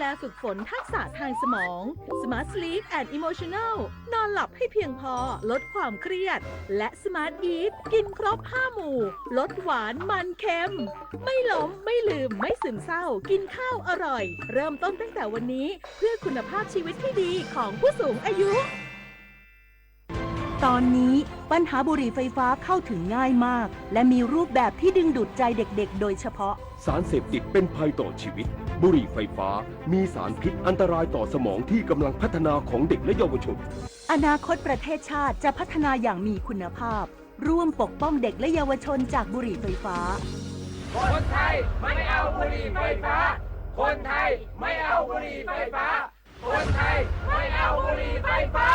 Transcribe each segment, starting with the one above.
าฝึกฝนทักษะทางสมอง Smart Sleep and Emotional นอนหลับให้เพียงพอ ลดความเครียด และ Smart Eat กินครบ ห้า หมู่ ลดหวานมันเค็ม ไม่ล้ม ไม่ลืม ไม่ซึมเศร้า กินข้าวอร่อย เริ่มต้นตั้งแต่วันนี้ เพื่อคุณภาพชีวิตที่ดีของผู้สูงอายุ ตอนนี้ปัญหาบุหรี่ไฟฟ้าเข้าถึงง่ายมาก และมีรูปแบบที่ดึงดูดใจเด็กๆ โดยเฉพาะ สารเสพติดเป็นภัยต่อชีวิต บุหรี่ไฟฟ้ามีสารพิษอันตรายต่อสมองที่กำลังพัฒนาของเด็กและเยาวชน อนาคตประเทศชาติจะพัฒนาอย่างมีคุณภาพ ร่วมปกป้องเด็กและเยาวชนจากบุหรี่ไฟฟ้า คนไทยไม่เอาบุหรี่ไฟฟ้า คนไทยไม่เอาบุหรี่ไฟฟ้า คนไทยไม่เอาบุหรี่ไฟฟ้า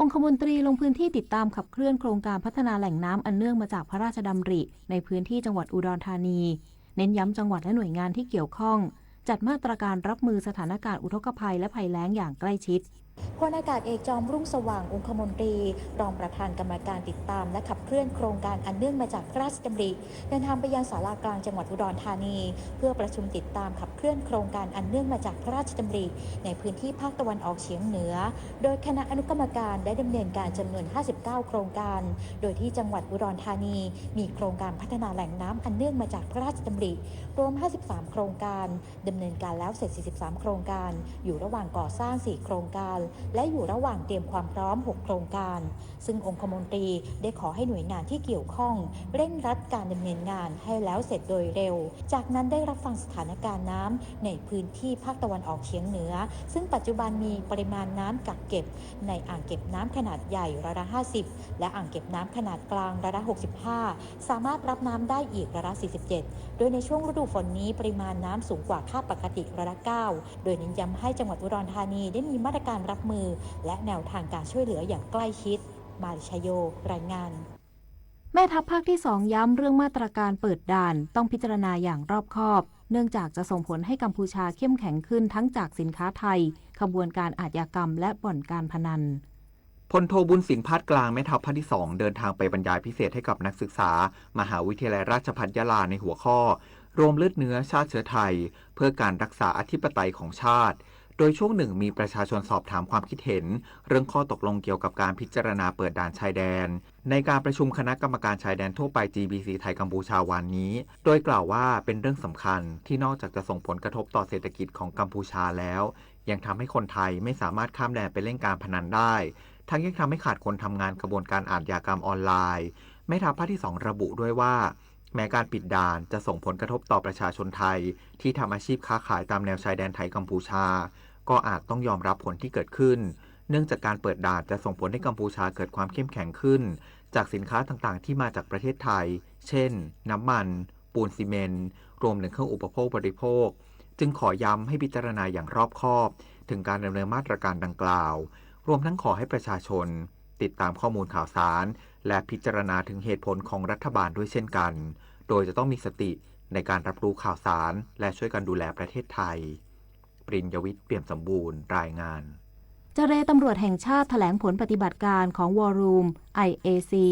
องคมนตรีลงพื้นที่ติดตามขับเคลื่อนโครงการพัฒนาแหล่งน้ำอันเนื่องมาจากพระราชดำริในพื้นที่จังหวัดอุดรธานี เน้นย้ำจังหวัดและหน่วยงานที่เกี่ยวข้อง จัดมาตรการรับมือสถานการณ์อุทกภัยและภัยแล้งอย่างใกล้ชิด พลอากาศเอก จอมรุ่งสว่าง องคมนตรี รองประธานกรรมการติดตามและขับเคลื่อนโครงการอันเนื่องมาจากพระราชดำริ เดินทางไปยังศาลากลางจังหวัดอุดรธานี เพื่อประชุมติดตามขับเคลื่อนโครงการอันเนื่องมาจากพระราชดำริ ในพื้นที่ภาคตะวันออกเฉียงเหนือ โดยคณะอนุกรรมการได้ดำเนินการจำนวน ห้าสิบเก้า โครงการ โดยที่จังหวัดอุดรธานี มีโครงการพัฒนาแหล่งน้ำอันเนื่องมาจากพระราชดำริ รวม ห้าสิบสาม โครงการ ดำเนินการแล้วเสร็จ สี่สิบสาม โครงการ อยู่ระหว่างก่อสร้าง สี่ โครงการ และอยู่ระหว่างเตรียมความพร้อม หก โครงการ ซึ่งองคมนตรีได้ขอให้หน่วยงานที่เกี่ยวข้อง เร่งรัดการดำเนินงานให้แล้วเสร็จโดยเร็ว จากนั้นได้รับฟังสถานการณ์น้ำในพื้นที่ภาคตะวันออกเฉียงเหนือ ซึ่งปัจจุบันมีปริมาณน้ำกักเก็บในอ่างเก็บน้ำขนาดใหญ่ร้อยละ ห้าสิบ และอ่างเก็บน้ำขนาดกลางร้อยละ หกสิบห้า สามารถรับน้ำได้อีกร้อยละ สี่สิบเจ็ด โดยในช่วงฤดูฝนนี้ปริมาณน้ำสูงกว่าค่าปกติร้อยละ เก้า โดยเน้นย้ำให้จังหวัดอุดรธานีได้มีมาตรการรับมือ และแนวทางการช่วยเหลืออย่างใกล้ชิด มาริชโย รายงาน แม่ทัพภาคที่สองย้ำเรื่องมาตรการเปิดด่านต้องพิจารณาอย่างรอบคอบ เนื่องจากจะส่งผลให้กัมพูชาเข้มแข็งขึ้นทั้งจากสินค้าไทย ขบวนการอาชญากรรม และบ่อนการพนัน พลโท บุญสิงห์ พาดกลาง แม่ทัพภาคที่สองเดินทางไปบรรยายพิเศษให้กับนักศึกษา มหาวิทยาลัยราชภัฏยะลาในหัวข้อ รวมเลือดเนื้อชาติเชื้อไทย เพื่อการรักษาอธิปไตยของชาติ โดยช่วงหนึ่งมีประชาชนสอบถามความคิดเห็น เรื่องข้อตกลงเกี่ยวกับการพิจารณาเปิดด่านชายแดน ในการประชุมคณะกรรมการชายแดนทั่วไป จีบีซี ไทยกัมพูชาวันนี้ โดยกล่าวว่าเป็นเรื่องสำคัญที่นอกจากจะส่งผลกระทบต่อเศรษฐกิจของกัมพูชาแล้ว ยังทำให้คนไทยไม่สามารถข้ามแดนไปเล่นการพนันได้ ทั้งยังทำให้ขาดคนทำงานขบวนการอาชญากรรมออนไลน์ แม่ทัพภาคที่สองระบุด้วยว่า แม้การปิดด่านจะส่งผลกระทบต่อประชาชนไทยที่ทำอาชีพค้าขายตามแนวชายแดนไทยกัมพูชา ก็อาจต้องยอมรับผลที่เกิดขึ้น เนื่องจากการเปิดด่านจะส่งผลให้กัมพูชาเกิดความเข้มแข็งขึ้น จากสินค้าต่างๆ ที่มาจากประเทศไทย เช่น น้ำมัน ปูนซีเมนต์ รวมถึงเครื่องอุปโภคบริโภค จึงขอย้ำให้พิจารณาอย่างรอบคอบ ถึงการดำเนินมาตรการดังกล่าว รวมทั้งขอให้ประชาชน ติดตามข้อมูลข่าวสาร และพิจารณาถึงเหตุผลของรัฐบาลด้วยเช่นกัน โดยจะต้องมีสติในการรับรู้ข่าวสาร และช่วยกันดูแลประเทศไทย ปริญญวิทย์ เปี่ยมสมบูรณ์ รายงาน เจรตำรวจแห่งชาติแถลงผลปฏิบัติการของ War Room ไอเอซี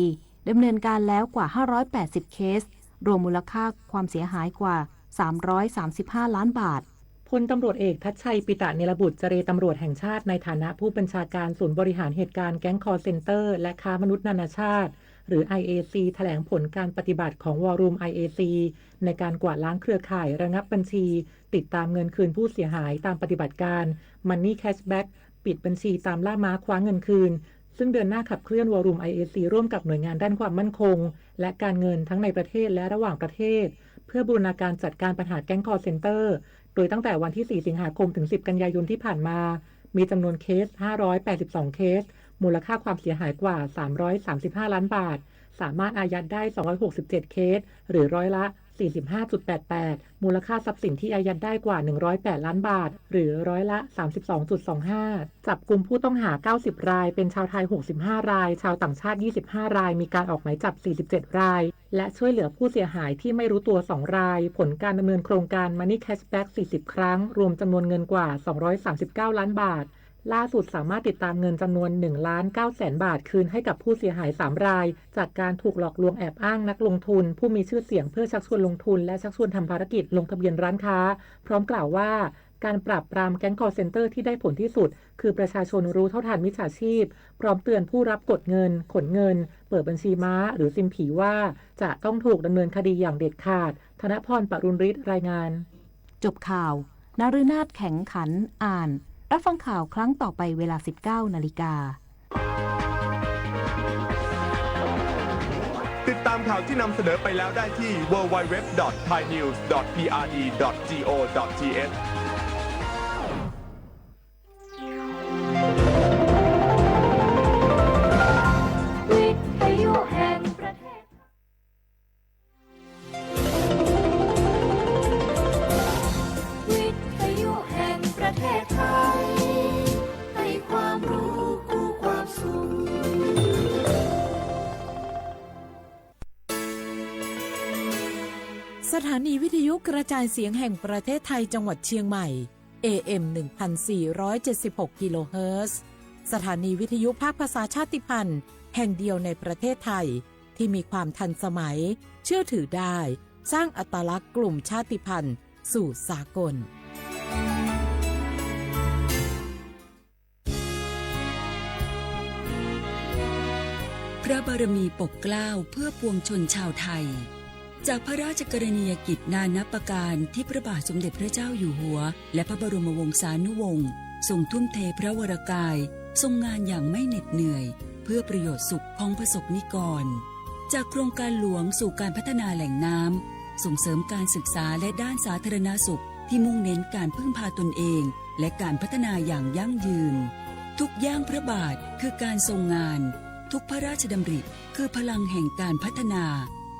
ดำเนินการแล้วกว่า ห้าร้อยแปดสิบ เคส รวมมูลค่าความเสียหายกว่า สามร้อยสามสิบห้า ล้านบาท พลตำรวจเอก ทัชชัย ปิตะเนรบุตร เจรตำรวจแห่งชาติในฐานะผู้บัญชาการศูนย์บริหารเหตุการณ์แก๊ง call center และค้ามนุษย์นานาชาติ หรือ ไอเอซี แถลงผลการปฏิบัติของ War Room ไอเอซี ในการกวาดล้างเครือข่ายระงับบัญชี ติดตามเงินคืนผู้เสียหายตามปฏิบัติการ Money Cashback ปิดบัญชีตามล่าม้าคว้าเงินคืน ซึ่งเดินหน้าขับเคลื่อน War Room ไอเอซี ร่วมกับหน่วยงานด้านความมั่นคง และการเงินทั้งในประเทศและระหว่างประเทศ เพื่อบูรณาการจัดการปัญหาแก๊ง call center โดยตั้งแต่วันที่ สี่ สิงหาคม ถึง สิบ กันยายนที่ผ่านมา มีจำนวนเคส ห้าร้อยแปดสิบสอง เคส มูลค่าความเสียหายกว่า สามร้อยสามสิบห้า ล้านบาท สามารถอายัดได้ สองร้อยหกสิบเจ็ด เคส หรือร้อยละ สี่สิบห้าจุดแปดแปด มูลค่าทรัพย์สินที่อายัดได้กว่า หนึ่งร้อยแปด ล้านบาท หรือร้อยละ สามสิบสองจุดสองห้า จับกุมผู้ต้องหา เก้าสิบ ราย เป็นชาวไทย หกสิบห้า ราย ชาวต่างชาติ ยี่สิบห้า ราย มีการออกหมายจับ สี่สิบเจ็ด ราย และช่วยเหลือผู้เสียหายที่ไม่รู้ตัว สอง ราย ผลการดำเนินโครงการ Money Cashback สี่สิบ ครั้ง รวมจำนวนเงินกว่า สองร้อยสามสิบเก้า ล้านบาท ล่าสุดสามารถติดตามเงินจำนวน หนึ่งล้านเก้าแสนบาท คืนให้กับผู้เสียหาย สาม ราย จากการถูกหลอกลวงแอบอ้างนักลงทุนผู้มีชื่อเสียงเพื่อชักชวนลงทุนและชักชวนทำภารกิจลงทะเบียนร้านค้า พร้อมกล่าวว่า การปราบปรามแก๊ง call center ที่ได้ผลที่สุด คือประชาชนรู้เท่าทันมิจฉาชีพ พร้อมเตือนผู้รับกดเงิน ขนเงิน เปิดบัญชีม้า หรือซิมผีว่า จะต้องถูกดำเนินคดีอย่างเด็ดขาด ธนพร ปรุณฤทธิ์ รายงาน จบข่าว นฤนาถ แข็งขัน อ่าน รับฟังข่าวครั้งต่อไปเวลา สิบเก้านาฬิกา ติดตามข่าวที่นำเสนอไปแล้วได้ที่ ดับเบิลยู ดับเบิลยู ดับเบิลยู ดอท ไทยนิวส์ ดอท พีอาร์ดี ดอท จี โอ ดอท ที เอช วิทยุแห่งประเทศไทย วิทยุแห่งประเทศไทย ให้ความรู้คู่ความสุข สถานีวิทยุกระจายเสียงแห่งประเทศไทยจังหวัดเชียงใหม่ เอเอ็ม หนึ่งพันสี่ร้อยเจ็ดสิบหก กิโลเฮิรตซ์ สถานีวิทยุภาคภาษาชาติพันธุ์แห่งเดียวในประเทศไทย ที่มีความทันสมัย เชื่อถือได้ สร้างอัตลักษณ์กลุ่มชาติพันธุ์สู่สากล พระบารมีปกเกล้าเพื่อปวงชนชาวไทย จากพระราชกรณียกิจนานับประการที่พระบาทสมเด็จพระเจ้าอยู่หัว และพระบรมวงศานุวงศ์ทรงทุ่มเทพระวรกาย ทรงงานอย่างไม่เหน็ดเหนื่อย เพื่อประโยชน์สุขของประสบนิกร จากโครงการหลวงสู่การพัฒนาแหล่งน้ำ ส่งเสริมการศึกษาและด้านสาธารณสุขที่มุ่งเน้นการพึ่งพาตนเอง และการพัฒนาอย่างยั่งยืน ทุกย่างพระบาทคือการทรงงาน ทุกพระราชดำริคือพลังแห่งการพัฒนา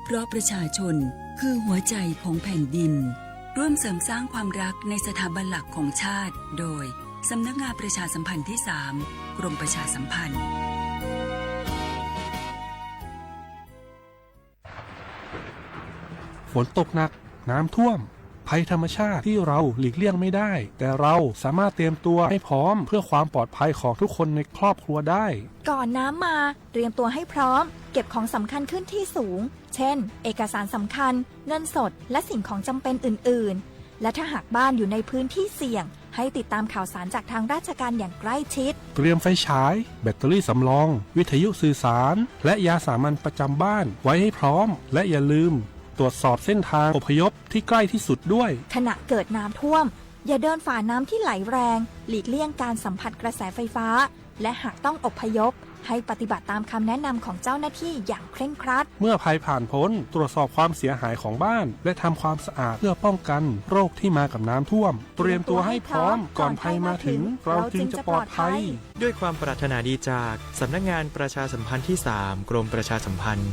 เพราะประชาชนคือหัวใจของแผ่นดิน ร่วมเสริมสร้างความรักในสถาบันหลักของชาติ โดย สำนักงานประชาสัมพันธ์ที่สาม กรมประชาสัมพันธ์ ฝนตกหนัก น้ำท่วม ภัยธรรมชาติที่เราหลีกเลี่ยงไม่ได้ แต่เราสามารถเตรียมตัวให้พร้อมเพื่อความปลอดภัยของทุกคนในครอบครัวได้ ก่อนน้ำมา เตรียมตัวให้พร้อม เก็บของสำคัญขึ้นที่สูง เช่น เอกสารสำคัญ เงินสด และสิ่งของจำเป็นอื่นๆ และถ้าหากบ้านอยู่ในพื้นที่เสี่ยง ให้ติดตามข่าวสารจากทางราชการอย่างใกล้ชิด เตรียมไฟฉาย แบตเตอรี่สำรอง วิทยุสื่อสาร และยาสามัญประจำบ้านไว้ให้พร้อม และอย่าลืมตรวจสอบเส้นทางอพยพที่ใกล้ที่สุดด้วย ขณะเกิดน้ำท่วม อย่าเดินฝ่าน้ำที่ไหลแรง หลีกเลี่ยงการสัมผัสกระแสไฟฟ้า และหากต้องอพยพ ให้ปฏิบัติตามคำแนะนำของเจ้าหน้าที่อย่างเคร่งครัด เมื่อภัยผ่านพ้น ตรวจสอบความเสียหายของบ้าน และทำความสะอาดเพื่อป้องกันโรคที่มากับน้ำท่วม เตรียมตัวให้พร้อม ก่อนภัยมาถึง เราจึงจะปลอดภัย ด้วยความปรารถนาดีจากสำนักงานประชาสัมพันธ์ที่สาม กรมประชาสัมพันธ์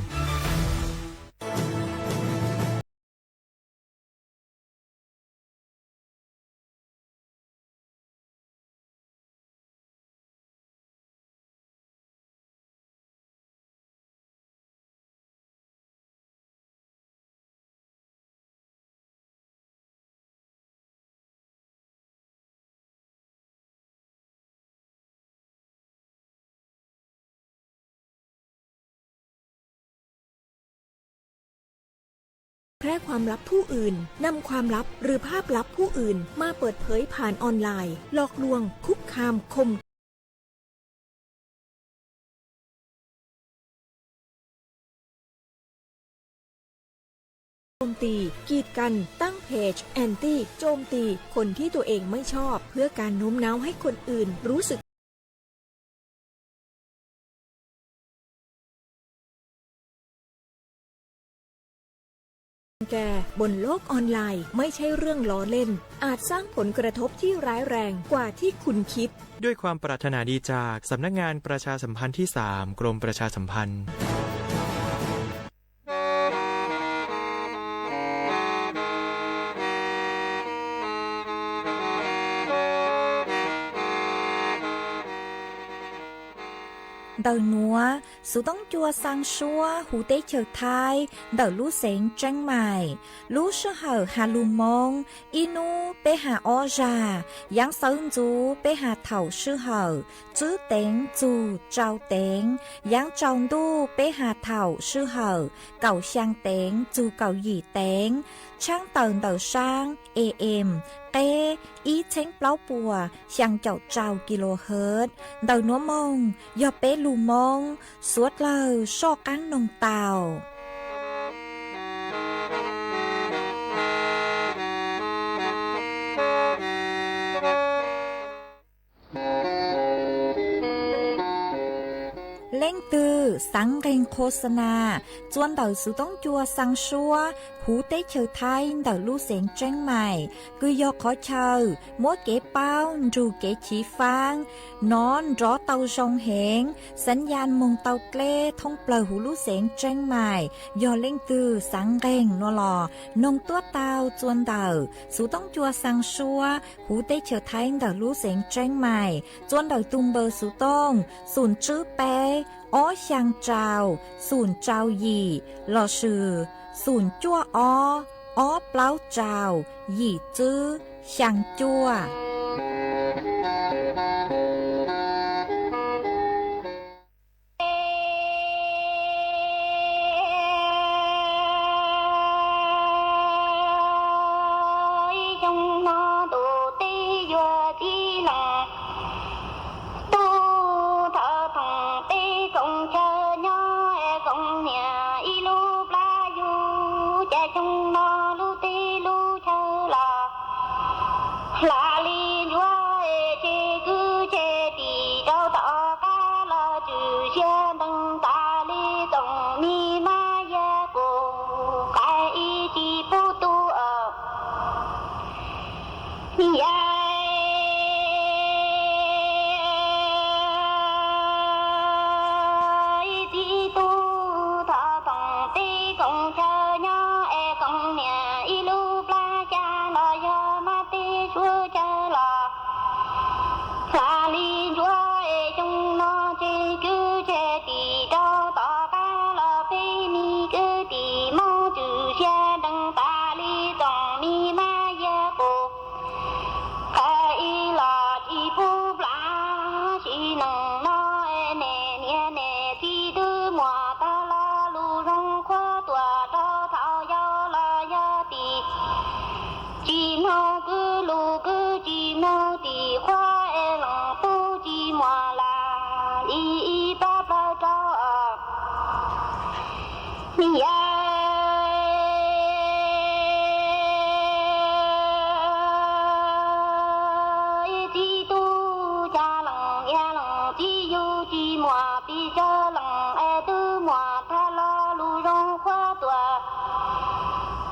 แพร่ความลับผู้อื่น นำความลับหรือภาพลับผู้อื่นมาเปิดเผยผ่านออนไลน์ หลอกลวง คุกคาม ข่ม โจมตี กีดกัน ตั้งเพจ แอนตี้ โจมตี คนที่ตัวเองไม่ชอบ เพื่อการโน้มน้าวให้คนอื่นรู้สึก แกบนโลกออนไลน์ไม่ใช่เรื่องล้อเล่น อาจสร้างผลกระทบที่ร้ายแรงกว่าที่คุณคิด ด้วยความปรารถนาดีจากสำนักงานประชาสัมพันธ์ที่สาม กรมประชาสัมพันธ์ Ntawm nuav, Xuv Toob Cua xaa suab huv teb chaws Thaib ntawm lub xeev Tseeb Maim. Lub sij hawm has lug Moob, ib nub peb has ob zag, yaav sawv ntxuv peb has thaum sij hawm tswb teev txug tsau teev, yaav tsaus ntuj peb has thaum sij hawm kaum xyaa teev txug kaum yim teev, tshaab tawm ntawm saab A M qeb ib txheeb plaub puas xyaa caum rau kilohertz. Ntawm nuav moog yog peb lug Moob, suav dlawg soj qaab noog tau. Leej twg xaav nqeeg khos xa na txua ntawm Xuv Toob Cua xaa suab huv teb chaws Thaib ntawm lub xeev Tseeb Maim, kws yog qhov chaw muab kev paub nrug kev chiv faab nov nrov tau zoo heev, xaav ya moog tau dleb thoob plawg huv lub xeev Tseeb Maim. Yog leej twg xaav nqeeg nuav los noog tuab tau txua ntawm Xuv Toob Cua xaa suab huv teb chaws Thaib ntawm lub xeev Tseeb Maim, txua ntawm tug npawb Xuv Toob xoom tswb peb ob xyaa rau xoom rau yim lossis xoom cuaj ob ob plaub rau yim tswb xyaa cuaj. Ib xyoo no ntuj teb yuav txib leej tub thov thoom peb koom chaw nyob es koom niam ib lub plab yug. Cas xyoo no lub teb lub chaw los hla li ntsuav es tseg kwj tseg tim rau tom qab los tswm siab ntees tas li tsoom mi mab yag qus qaib ib tsis pub tu os. Yag ib txib tub thov thoom peb koom chaw nyob es koom niam ib lub plab xya los yog mab teb suav chaw los hla li ntsuav es xyoo no tseg kwj tseg tim rau tom qab los peb mi kwv tim Moob tswm siab ntees tas li tsoom mi mab yag qus qaib ib los tsis pub plav. Sim neej no es niam niam txiv twb muaj tag los lus zoo qhuab tuam rau thaum yau los yog tim tsis mloog kwv lus kwv tsis mloog tim qhua es leej tub tsis muaj lam li ib pab plaws rau os. Yag ib txib tub cas leej niam leej txiv yug tsis muaj pes tsawg leej es twb muaj tag los lus zoo qhuab tuam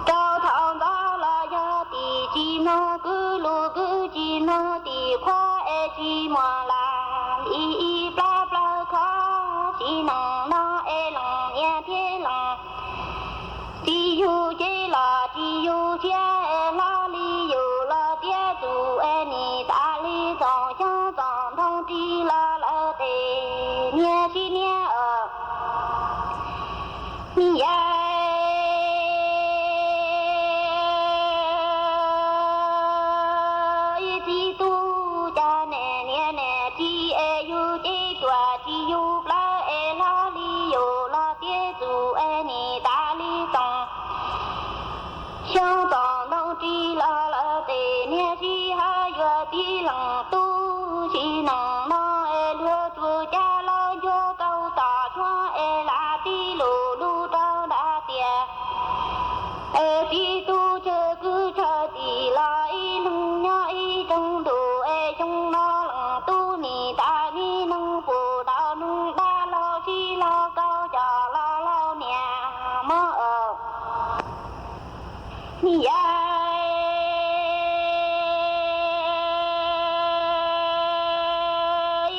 rau thaum ntxov los yog tim tsis mloog kwv lus kwv tsis mloog tim qhua es tsis muaj lam li ib pab plaws khov. Sim neej no es leej niam thiab leej txiv yug ces los tsis yug siab es hlo li yus los tiav tsum es nim tas li txoom xyoob txoom ntoo ris los lawm tes niag sib niag os. Yag ib txib tub cas niam niam niam txiv es yug ces tuam tsis yug plawv es hlo li yus los tiav tsum es nim tas li txoom xyoob txoom ntoo ris los lawm tes niag sib hawb yuav txib leej tub. Sim neej no es luag tsuas cab los ncuag rau tom tshuab es lam tib lus lug rau nrad tias es txib tub tsawg kwv tsawg tim los ib leeg nyob ib rooj ntuj es xyoo no leej tub nim tas mi neeg puv tau neeg dab laug sib laug kaug coj los laug niam mog. Yag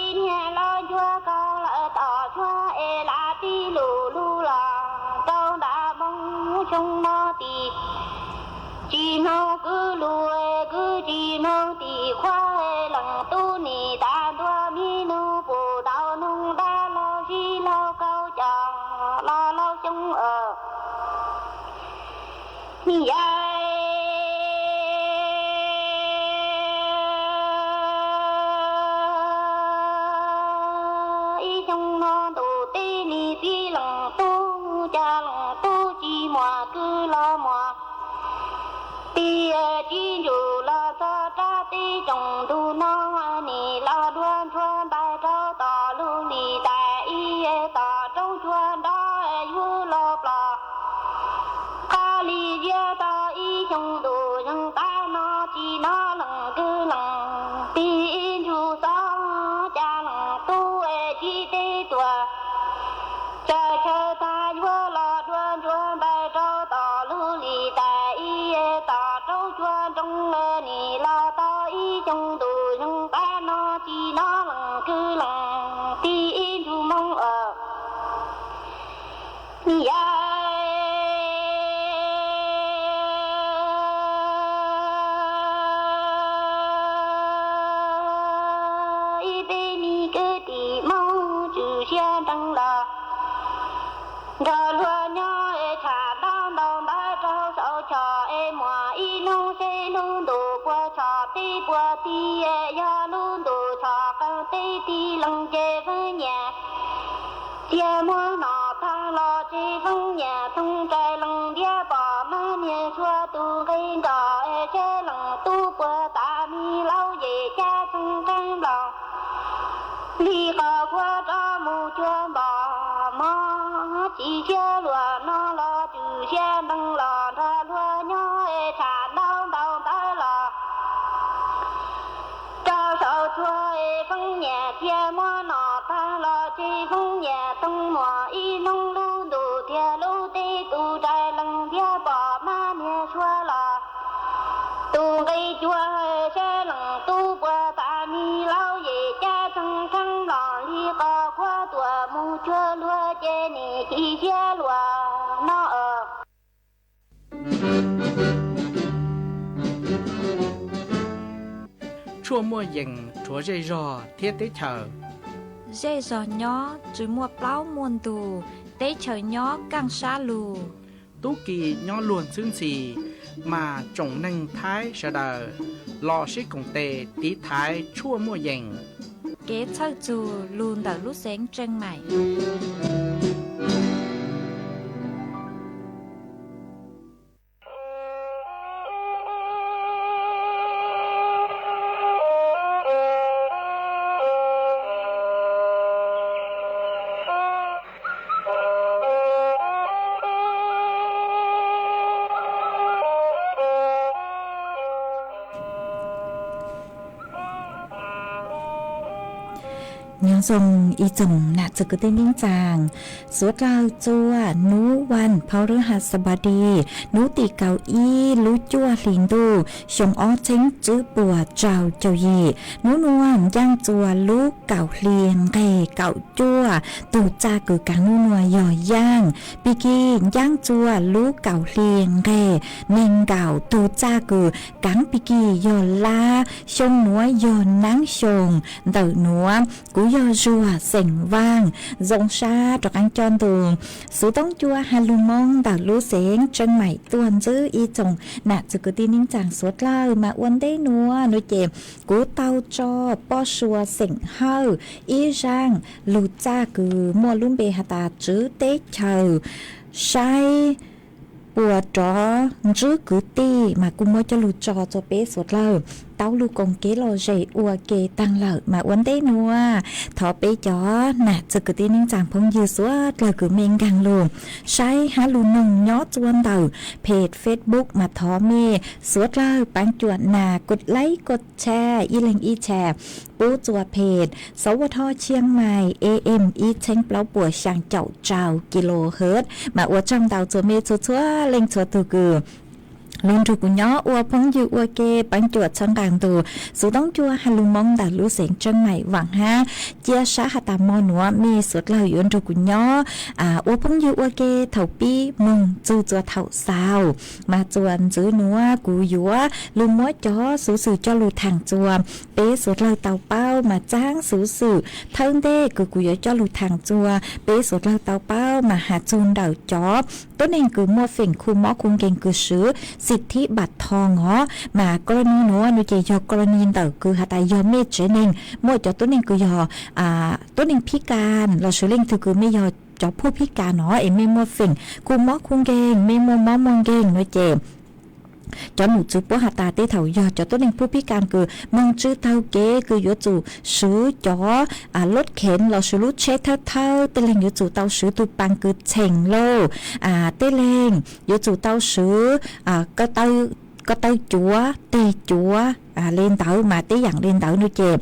ib niag los ncuag kaug lawm tom tshuab es lam tib lus lug los rau nram moog xyoo no tim tsis mloog kwv lus kwv tsis mloog tim qhua es leej tub nim tas ntua mi neeg puv tau neeg dab laug Nrog luag nyob es tham ntau ntau ntawv rau saum choj es muaj ib hnub seb lub ntuj puas tshom teb puas ti, yog lub ntuj tshom qees teb ti lees ces feeb nyias txiag muab nom tag los ces feeb nyias toog rais lees ntiab pom mab niag suav tus nqi nrog es seb lees tub puas tas mi laub yim cab txeeg qeeb nplaum li qhov khuab rov mus cuag npom mog, chim siab luag no los tswm siab ntees los nrog luag nyob es tham ntau ntau ntawv los rau saum tsuag es feeb nyias txiag muab nom tag los ces feeb nyias toog muaj ib hnub lub ntuj thiab lub teb tu rais lees ntiab pom mab niag suav los tus nqi cuag seb lees tub puas tas mi laub yim cab txeeg qeeb nplaum li qhov khuab tuam mus cuag luag ces nim chim siab luag no. Tshuaj muaj yees rhuav zej zog thiab teb chaws. Zej zog nyob tsis muaj plaub muaj ntug, teb chaws nyob kaj sab lug. Tub ki nyob luag ntxhwb ntxhi, mas tsoom neeg Thaib sawv daws los sib koom tes tiv thaiv tshuaj muaj yees. Kev txhawj txug lug ntawm lub xeev Tseej Maim. Nyob zoo ib tsoom nam txiv kwv tij neej tsaa, suav dlawg txua nub vas phau rwb has xab npab di, nub tim kaum ib lub cuaj hli ntuj xyoo ob txheeb tswb puas rau caum yim. Nub nuav ncaaj txua lub kaum hli nqeg kaum cuaj, tug txaj kws kaav nub nuav yog yaaj. Pig kig ncaaj txua lub kaum hli nqeg neeg nkaum, tug txaj kws kaav pig kig yog lab. Xyoo nuav yog naab xyoo ntawm nuav. Kuv yog Zuag xeem Vaaj, zoo sab rov qaab coj ntu xuv toob cua has lug Moob ntawm lub xeev Tseej Maim tuaj ntsib ib tsoom nam txiv kwv tij neej tsaa suav dlawg. Mas ua ntej nuav nuav ces kuv tau tso Poj Sua xeem Hawj ib zaaj lug txaj kws muaj lub npe has tas Tswv Teb Chaws saib puas rov ntsib kwv tij, mas kuj muab coj lug tso rua peb suav dlawg tau lug koom kev lom zem ua ke taag lawm. Mas ua ntej nuav thov peb cov nam txiv kwv tij neej tsaa phooj ywg suav dlawg kws mej nkaag lug saib hab lug noog nyob txua ntawm peg Facebook, mas thov mej suav dlawg paab cuam nas kos laib kos tshaj ib leeg ib tshaj pub txua peg Xov Ua Dho Tshiab Maim A M ib txheeb plaub puas xyaa caum rau kilohertz. Mas ua tsaug ntau txua mej txhua txhua leej txhua tug kws lug nrug kuv nyob ua phooj ywg ua ke, paab cuam txhawb nqaa ntu xuv toob cua has lug Moob ntawm lub xeev Tseej Maim. Vaam hab cia sab has tas mo nuav mej suav dlawg yuav nrug kuv nyob ua phooj ywg ua ke thaum pib moog txug txua thaum xaus. Mas txuas ntxiv nuav kuv yuav lug muab cov xuv xwm coj lug thaam txua peb suav dlawg tau paub, mas txaam xuv xwm thawj ntej kws kuv yuav coj lug thaam txua peb suav dlawg tau paub mas has txug ntawm cov tuab neeg kws muaj feem khu mob khu nkeeg kws swv xim thib npam thoo os. Mas koroni nuav nuav ces yog koroni ntawm kws has tas yog mej tsev neeg muaj cov tuab neeg kws yog tuab neeg phib kas lossis leej twg kws mej yog cov phuj phib kas no es mej muaj feem khu mob khu nkeeg, mej muaj mob muaj nkeeg nuav ces cov nom tswv puab has tas tej thaum yog cov tuab neeg phuj phib kas kws moog tsi taug kev kws yuav tsum swv cov lub kheev lossis lub tsheb thawb thawb, tej leeg yuav tsum tau swv tug paas kws txheem lauj, tej leeg yuav tsum tau swv ko taw cuav, teg cuav le ntawd. Mas tej yaam le ntawd nuav ces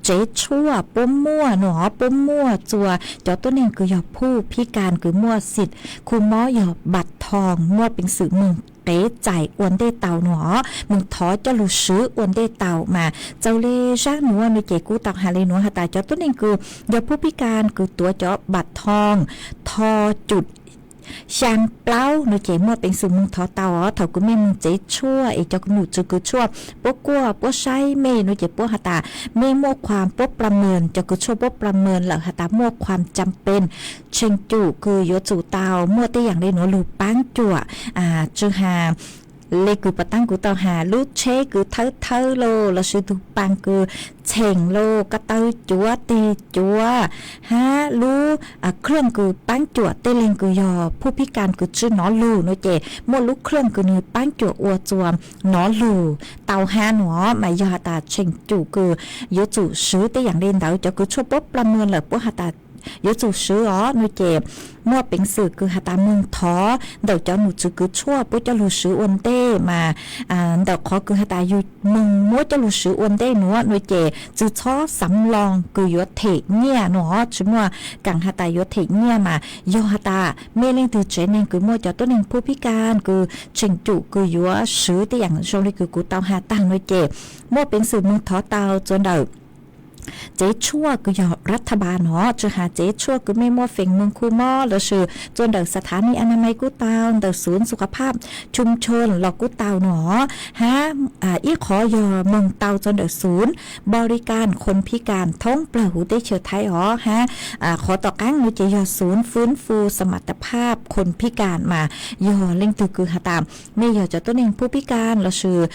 tsev tshuaj puab muaj nuav puab muaj txua cov tuab neeg kws yog phuj phib kas kws muaj xim khu mob yog npam thoo, muaj peev xwm moog qev txais ua ntej tau nuav, moog thov coj lug swv ua ntej tau. Mas txaus le zaaj nuav nuav ces kuv tau has le nuav has tas cov tuab neeg kws yog phuj phib kas kws tuav cov npam thoo, tho cum xyaa plaub no ces muaj peev xwm moog thov tau os. Thaum kws mej moog tsev tshuaj es cov num tswv kws tshuaj puab kuaj puab saib mej no ces puab has tas mej muaj khuam puab pla mees, cov kws tshuaj puab pla mees lawm has tas muaj khuam cam pees, tsheem cum kws yuav tsum tau muaj tej yaam le nuav lug paab cuam, tsi has le kws puas taab kuv tau has lub tsheb kws thawb thawb lauj, lossis tug paas kws txheem lauj, ko taw cuav teg cuav, hab lub khwj kws paab cuam tej leeg kws yog phuj phib kas kws tsi nov lug no ces muaj lub khwj kws nwg paab cuam ua txuas nov lug tau hab no mas yog has tas tsheem cum kws yuav tsum swv tej yaam le ntawd. Cov kws tshuaj puab pla mees lawm puab has tas yuav tsum swv os no ces muaj peev xwm kws has tas moog thov ntawm cov num tswv kws tshuaj puab coj lug swv ua ntej mas ntawm qhov kws has tas yug moog muab coj lug swv ua ntej nuav no ces tsi txhob xaav loo kws yuav them nyiaj no, tsi muaj kaam has tas yuav them nyiaj mas yog has tas mej leej twg tsev neeg kws muaj cov tuab neeg phuj phib kas kws tsheem cum kws yuav swv tej yaam zoo le kws kuv tau has taag no ces muaj peev xwm moog thov tau txuas ntawm tsev tshuaj kws yog rav thab npas no, tsi has tsev tshuaj kws mej muaj feem moog khu mob lossis txuas ntawm xav thav ni a na mai kuj tau, ntawm xuv xu kha phaj chum chon los kuj tau no hab ib qhov yog moog tau txuas ntawm xuv npaus li kas khon phib kas thoob plawg huv teb chaws Thaib os hab qhov tom qaab no ces yog xuv fwb fu xas mas tas phaj khon phib kas mas yog leej twg kws has tas mej yog cov tuab neeg phuj phib kas lossis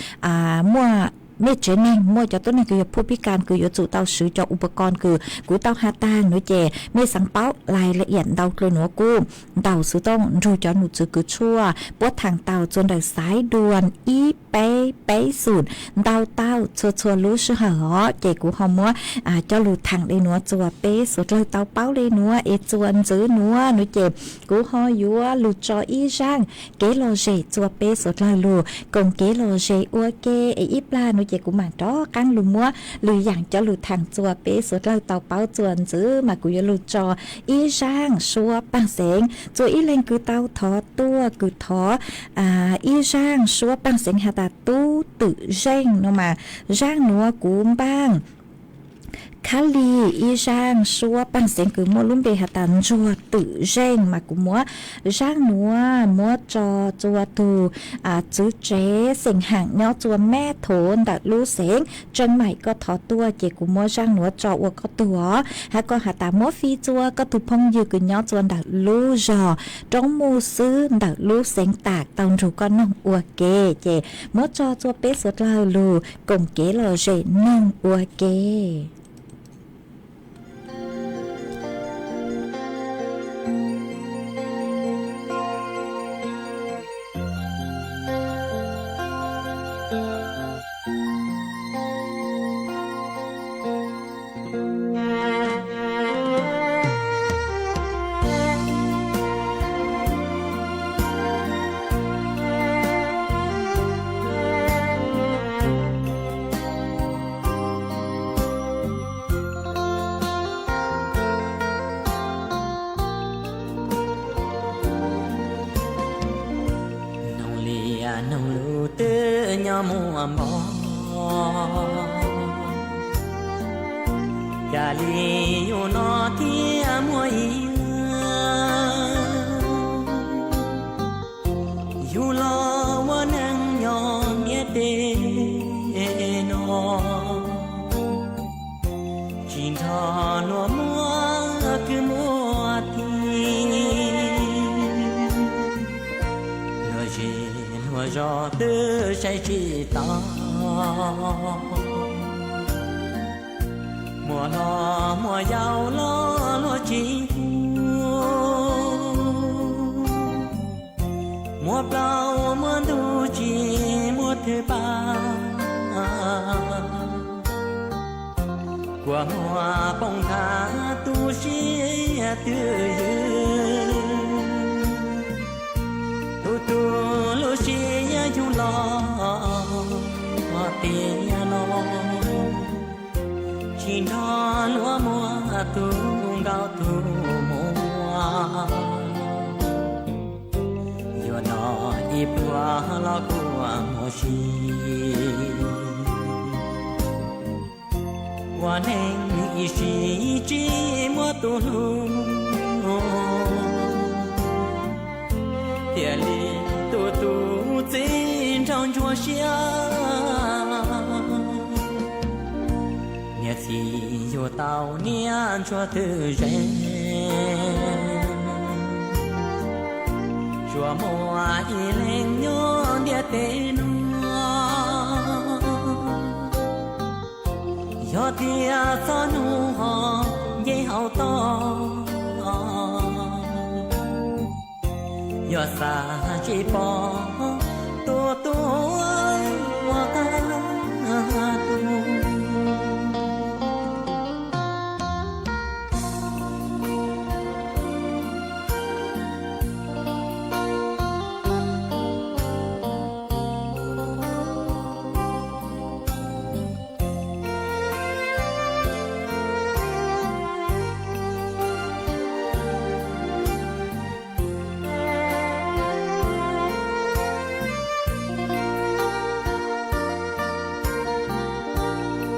muaj mej tsev neeg muaj cov tuab neeg kws yog phuj phib kas kws yuav tsum tau swv cov u pa koos kws kuv tau has taag no ces mej xaav paub lais la iam ntau dlua nuav kuj ntaus xuv tooj nrug cov num tswv kws tshuaj puab thaam tau txuas ntawm xaiv duas ib peb peb xum ntau tau txhua txhua lub sij hawm os ces kuv ho muab coj lug thaam le nuav txuas peb suav dlawg tau paub le nuav es txuas ntxiv nuav no ces kuv ho yuav lug tso ib zaaj kev lom zem txuas peb suav dlawg lug koom kev lom zem ua ke es ib plag no ces kuv maam rov qaab lug muab lwm yaam coj lug thaam txuas peb suav dlawg tau paub txuas ntxiv mas kuv yuav lug tso ib zaaj suab paaj xeev txuas ib leeg kws tau thov tuaj kws thov ib zaaj suab paaj xeev has tas Tub Twm Zeej no mas zaaj nuav kuv npaaj khab lig ib zaaj suab paaj xeev kws muaj lub npe has tas Ntsuag Twm Zeej mas kuv muab zaaj nuav muab tso txuas tug txwv tsev xeem haam nyob txuas meb thuv ntawm lub xeev Tseem Maim koj thov tuaj ces kuv muab zaaj nuav tso ua koj tug os hab koj has tas muab fij txuas koj tug phooj ywg kws nyob txuas ntawm lub zog roob muj xwb ntawm lub xeev tas tau nrug koj noog ua ke ces muab tso txuas peb suav dlawg lug koom kev lom zem noog ua ke. Noog liam noog lug twb nyob muaj npo, cas li yug no thiaj muaj ib yug los ua neeg nyob ntiaj teb no, tsis nrog luag muaj kwv muaj tij, luag zej luag zos twb saib tsis taus, muaj hlob muaj yau los luag tsis hlub, muaj plaub muaj ntug tsis muaj thwj pab, kua muag poob nthav tu siab twj ywm, tu tu lub siab yug los tiag no, tsis nrog luag muaj tus nkaus tus muaj, yuav noj ib pluag los kuj muaj si. Ua neeg ib sim tsis muaj tus hlub, Txiv yug tau niam ntsuag twb ze, tsuas muaj ib leeg nyob ntiaj teb no. Yog tias txog hnub ho nce hauv toj, yuav xav tsis pom tus tuaj ua kab tus.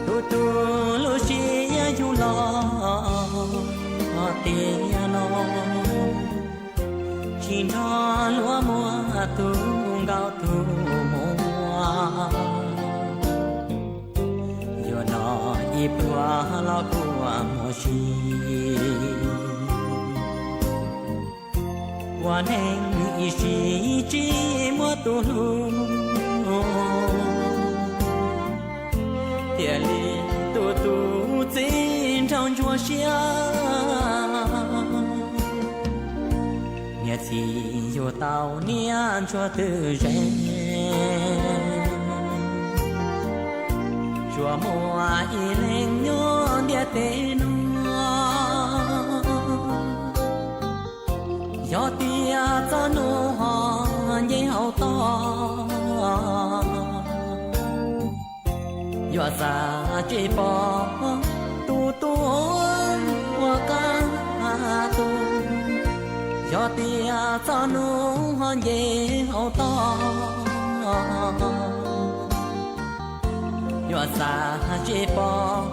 Tus tus lub siab yug los tiag no, tsis nrog luag muaj tus nkaus tus muaj. Yuav noj ib pluag los kuj muaj si, ua neeg ib sim tsis muaj tus hlub, thiaj li tus tus txiv nraug ntsuag siab. Niam txiv yug tau niam ntsuag twb ze, tsuas muaj ib leeg nyob ntiaj teb no. Yog tias txog hnub ho nce hauv toj, yuav xav tsis pom tus tuaj ua kab tus. Yog tias txog hnub ho nce hauv toj, yuav xav tsis pom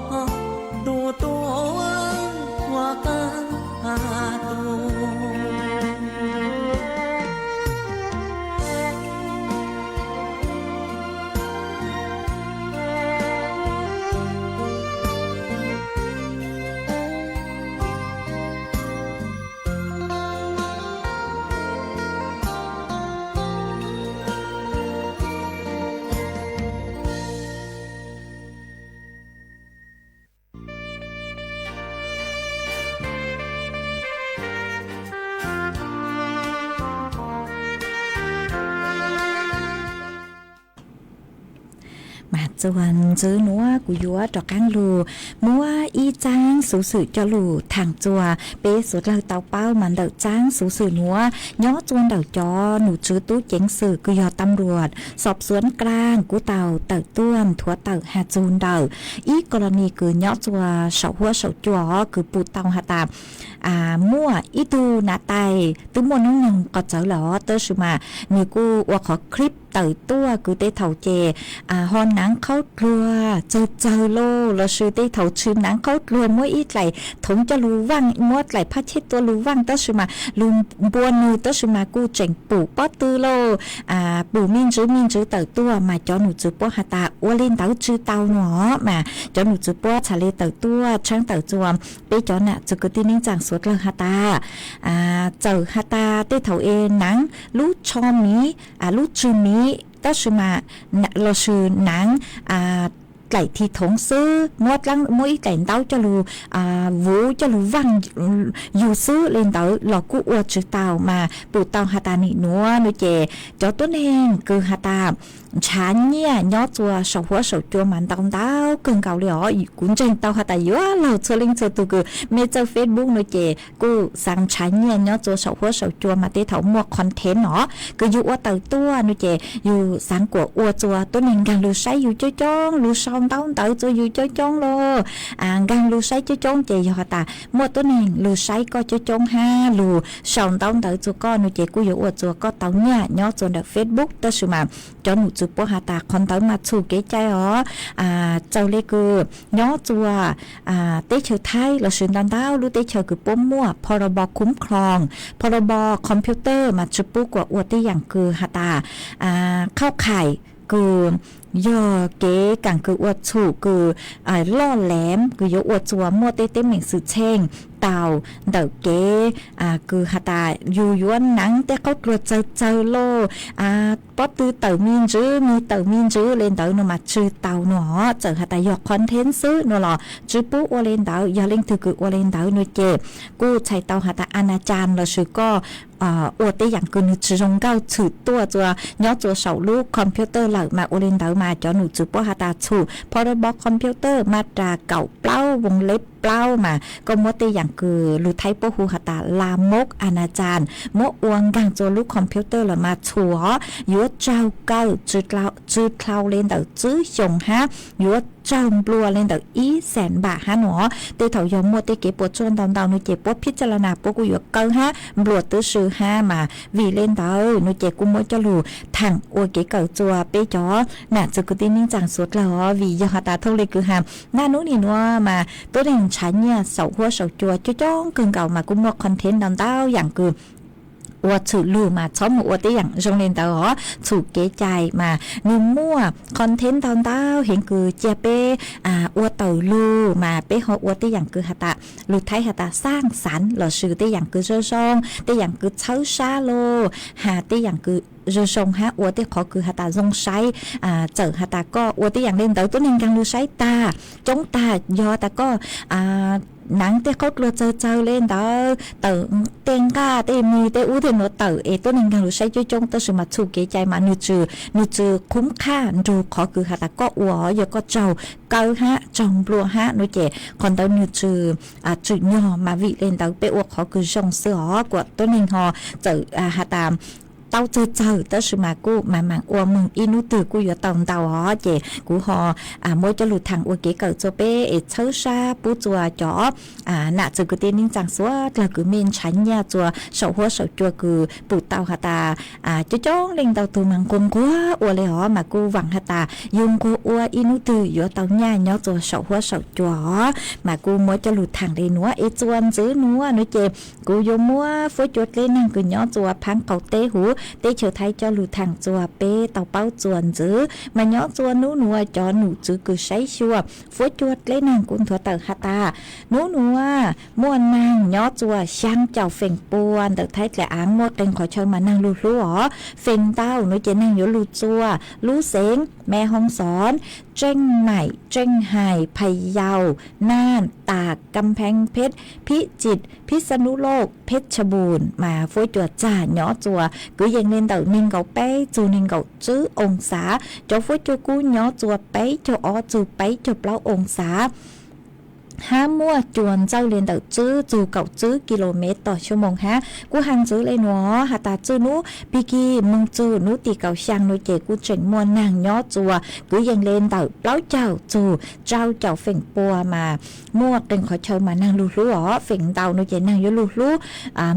tus tuaj ua kab tus. Mas txuas ntxiv nuav kuv yuav rov qaab lug muab ib txaab xuv xwm coj lug thaam txuas. Peb suav dlawg tau paub mas ntawm txaab xuv xwm nuav nyob txuas ntawm cov num tswv tub ceev xwm kws yog tam luam xob xuav nkaag kuj tau tawm tuaj nthuav tawm has txug ntawm ib kos los nis kws nyob txuas saum huab saum cua kws pum tau has tas muaj ib tug nam tais twb muaj noob noog qos txawv lawm tab sis mas nwg kuj ua qhov clip tawm tuaj kws tej thaum ces ho naav qhaub dluag txawg txawg lauj, lossis tej thaum tsi naav qhaub dluag muab ib dlaim thoov coj lug vaaj, muab dlaim phab cheb tua lug vaaj tab sis mas lug npua nwg tab sis mas kuj tseem pum pob tw lauj, pum me ntsis me ntsis tawm tuaj mas cov num tswv puab has tas ua le ntawd tsi tau no mas cov num tswv puab txhad le tawm tuaj tshaab tawm txuas peb cov nam txwv kwv tij neej tsaa suav dlawg has tas txawm has tas tej thaum es naav lub tsho miv, lub tswg miv tab sis mas lossis naav dlaim thi thoov xwb, muab ib dlaim ntaub coj lug vuv coj lug vaaj yug xwb le ntawd los kuj ua tsi tau mas pum tau has tas nim nuav nuav ces cov tuab neeg kws has tas nrhav nyiaj nyob txuas saum huab saum cua mas ntau ntau kawg nkaus le os. Kuv ntseeg tau has tas yuav laug txhua leej txhua tug kws mej txawj Facebook nuav ces kuj xaav nrhav nyiaj nyob txuas saum huab saum cua mas tej thaum muaj content no kws yug ua tawm tuaj nuav ces yug xaav kuas ua txuas tuab neeg nkaag lug saib yug coob coob, lug sau ntaub ntawv txuas yug coob coob lauj, nkaag lug saib coob coob ces yog has tas muaj tuab neeg lug saib koj coob coob hab lug sau ntaub ntawv txuas koj nuav ces kuj yuav ua txuas koj tau nyiaj nyob txuas ntawm Facebook tab sis mas cov num tswv puab has tas qhov ntawd mas txhum kev cai os. Txawm le kws nyob txuas teb chaws Thaib lossis ntau ntau lub teb chaws kws puab muaj พรบ คุ้มครอง, พรบ computer mas tsi pub kuas ua tej yaam kws has tas khauj qhais kws yog kev kaam kws ua txhum kws loj lees kws yuav ua txuas muaj tej teeb meem xwm txheej tau ntawm kev kws has tas yus yuav naav tej qaub dluag txawg txawg lauj, pob tw tawm me ntsis me tawm me ntsis le ntawd no mas tsw tau no. Txawm has tas yog content xwb no los tsi pub ua le ntawd. Yog leej twg kws ua le ntawd no ces kuj txhais tau has tas a na cas lossis koj ua tej yaam kws nwg tsi zoo nkauj txhwm tuaj txua nyob txua saum lub computer lawm mas ua le ntawd mas cov num txwv puab has tas txhum phau rau npov computer mas ras kaum plaub voos leb plaub mas koj muab tej yaam kws lug Thaib puab hu has tas la mok a na cas muab ua nkaag txua lub computer lawm mas txhum os yuav tsaug kawg, tsw dlhau le ntawm tsib xyoos hab yuav tsaug nplua le ntawm ib xees npam hab no. Tej thaum yog muaj tej kev puas tsuaj ntau ntau no ces puab phib txaj la nas puab kuj yuav kawg hab nplua tub si hab mas vim le ntawd no ces kuj muab coj lug thaam ua kev kawm txua peb cov nam txwv kwv tij neej tsaa suav dlawg os. Vim yog has tas thooj le kws has naj nub nim nuav mas tuab neeg ntshaw nyiaj saum huab saum cua coob coob kawg nkaus mas kuj muaj content ntau ntau yaam kws ua txhum lug mas txhob mus ua tej yaam zoo le ntawd os. Txhum kev cai mas nwg muaj content ntau ntau heev kws cia peb ua tawm lug mas peb ho ua tej yaam kws has tas lug Thaib has tas xaaj xav lossis tej yaam kws zoo zoo, tej yaam kws txhawb sab lauj, has tej yaam kws zoo zoo hab ua tej qhov kws has tas zoo saib. Txawm has tas koj ua tej yaam le ntawd tuab neeg nkaag lug saib tag coob tag, yog tas koj naav tej qaub dluag txawg txawg le ntawd tawm tej nqaj tej mig tej ub tej nuav tawm es tuab neeg nkaag lug saib coob coob tab sis mas txhum kev cai mas nwg tsi, nwg tsi khub qhaj nrug qhov kws has tas koj ua os. Yog koj tsaug kawg hab tsaug nplua hab no ces qhov ntawd nwg tsi tswm nyog mas vim le ntawd peb ua qhov kws zoo xwb os. Kuas tuab neeg ho txawm has tas tau txawg txawg tab sis mas kuj mas maam ua moog ib nub twg kuj yuav tau ntau os. Ces kuv ho muab coj lug thaam ua kev kawm txua peb es txhawb sab pub txua cov nam txwv kwv tij neej tsaa suav dlawg kws mej ntshaw nyiaj txua saum huab saum cua kws pum tau has tas coob coob leej ntau tug mas nquag nquag ua le os mas kuj vaam has tas yug nquag ua ib nub twg yuav tau nyiaj nyob txua saum huab saum cua os. Mas kuj muab coj lug thaam le nuav es txua ntxwv nuav no ces kuv yuav muab fuab cua dleb naag kws nyob txua phaab qaum teb huv teb chaws Thaib coj lug thaam txua peb tau paub txua ntxwv. Mas nyob txua nub nuav cov num txwv kws saib xyuas fuab cua dleb naag kuj nthuav tawm has tas nub nuav muaj naag nyob txua xyaa caum feem pua ntawm Thaib dlaim aav muaj qee qhov chaw mas naag lug hlub os. Feem ntau no ces naag yuav lug txua lub xeev Mee Hong Son, Tseej Maim, Tseej Hais, Phas Yaus, Naaj, Taag, Kam Pheej Pheb, Phib Cim, Phib Xa Nub Loj, Pheb Tsha Npum mas fuab cua txag nyob txua kwv yees le ntawm neeg nkaum peb txug neeg nkaum tswb oo xav. Cov fuab cua kub nyob txua peb caug ob txug peb caug plaub oo xav hab muaj cua ntxawj le ntawm tswb txug kaum tswb ki lo mev toj xyoo moos hab. Kuj has ntxwv le nuav has tas txwj nub pig kig moog txug nub tim kaum xyaa no ces kuj tseem muaj naag nyob txua kwv yees le ntawm plaub caug txug rau caum feem pua mas muaj qee qhov chaw mas naag lug hlub os. Feem ntau no ces naag yuav lug hlub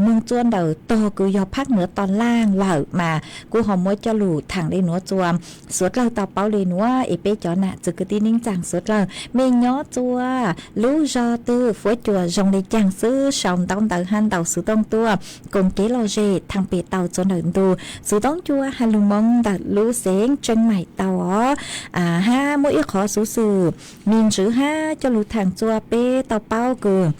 moog txua ntawm tog kws yog phaab nuav toj laag lawm mas kuj ho muab coj lug thaam le nuav txua suav dlawg tau paub le nuav es peb cov nam txwv kwv tij neej tsaa suav dlawg mej nyob txua lub zog twg fuab cua zoo le caag xwb sau ntaub ntawv hab ntaus xuv tooj tuaj koom kev lom zem thaam pem tau txua ntawm ntu xuv tooj cua has lug moo ntawm lub xeev Tseej Maim tau os. Hab muaj ib qhov xuv xwm me ntswv hab coj lug thaam txua peb tau paub kws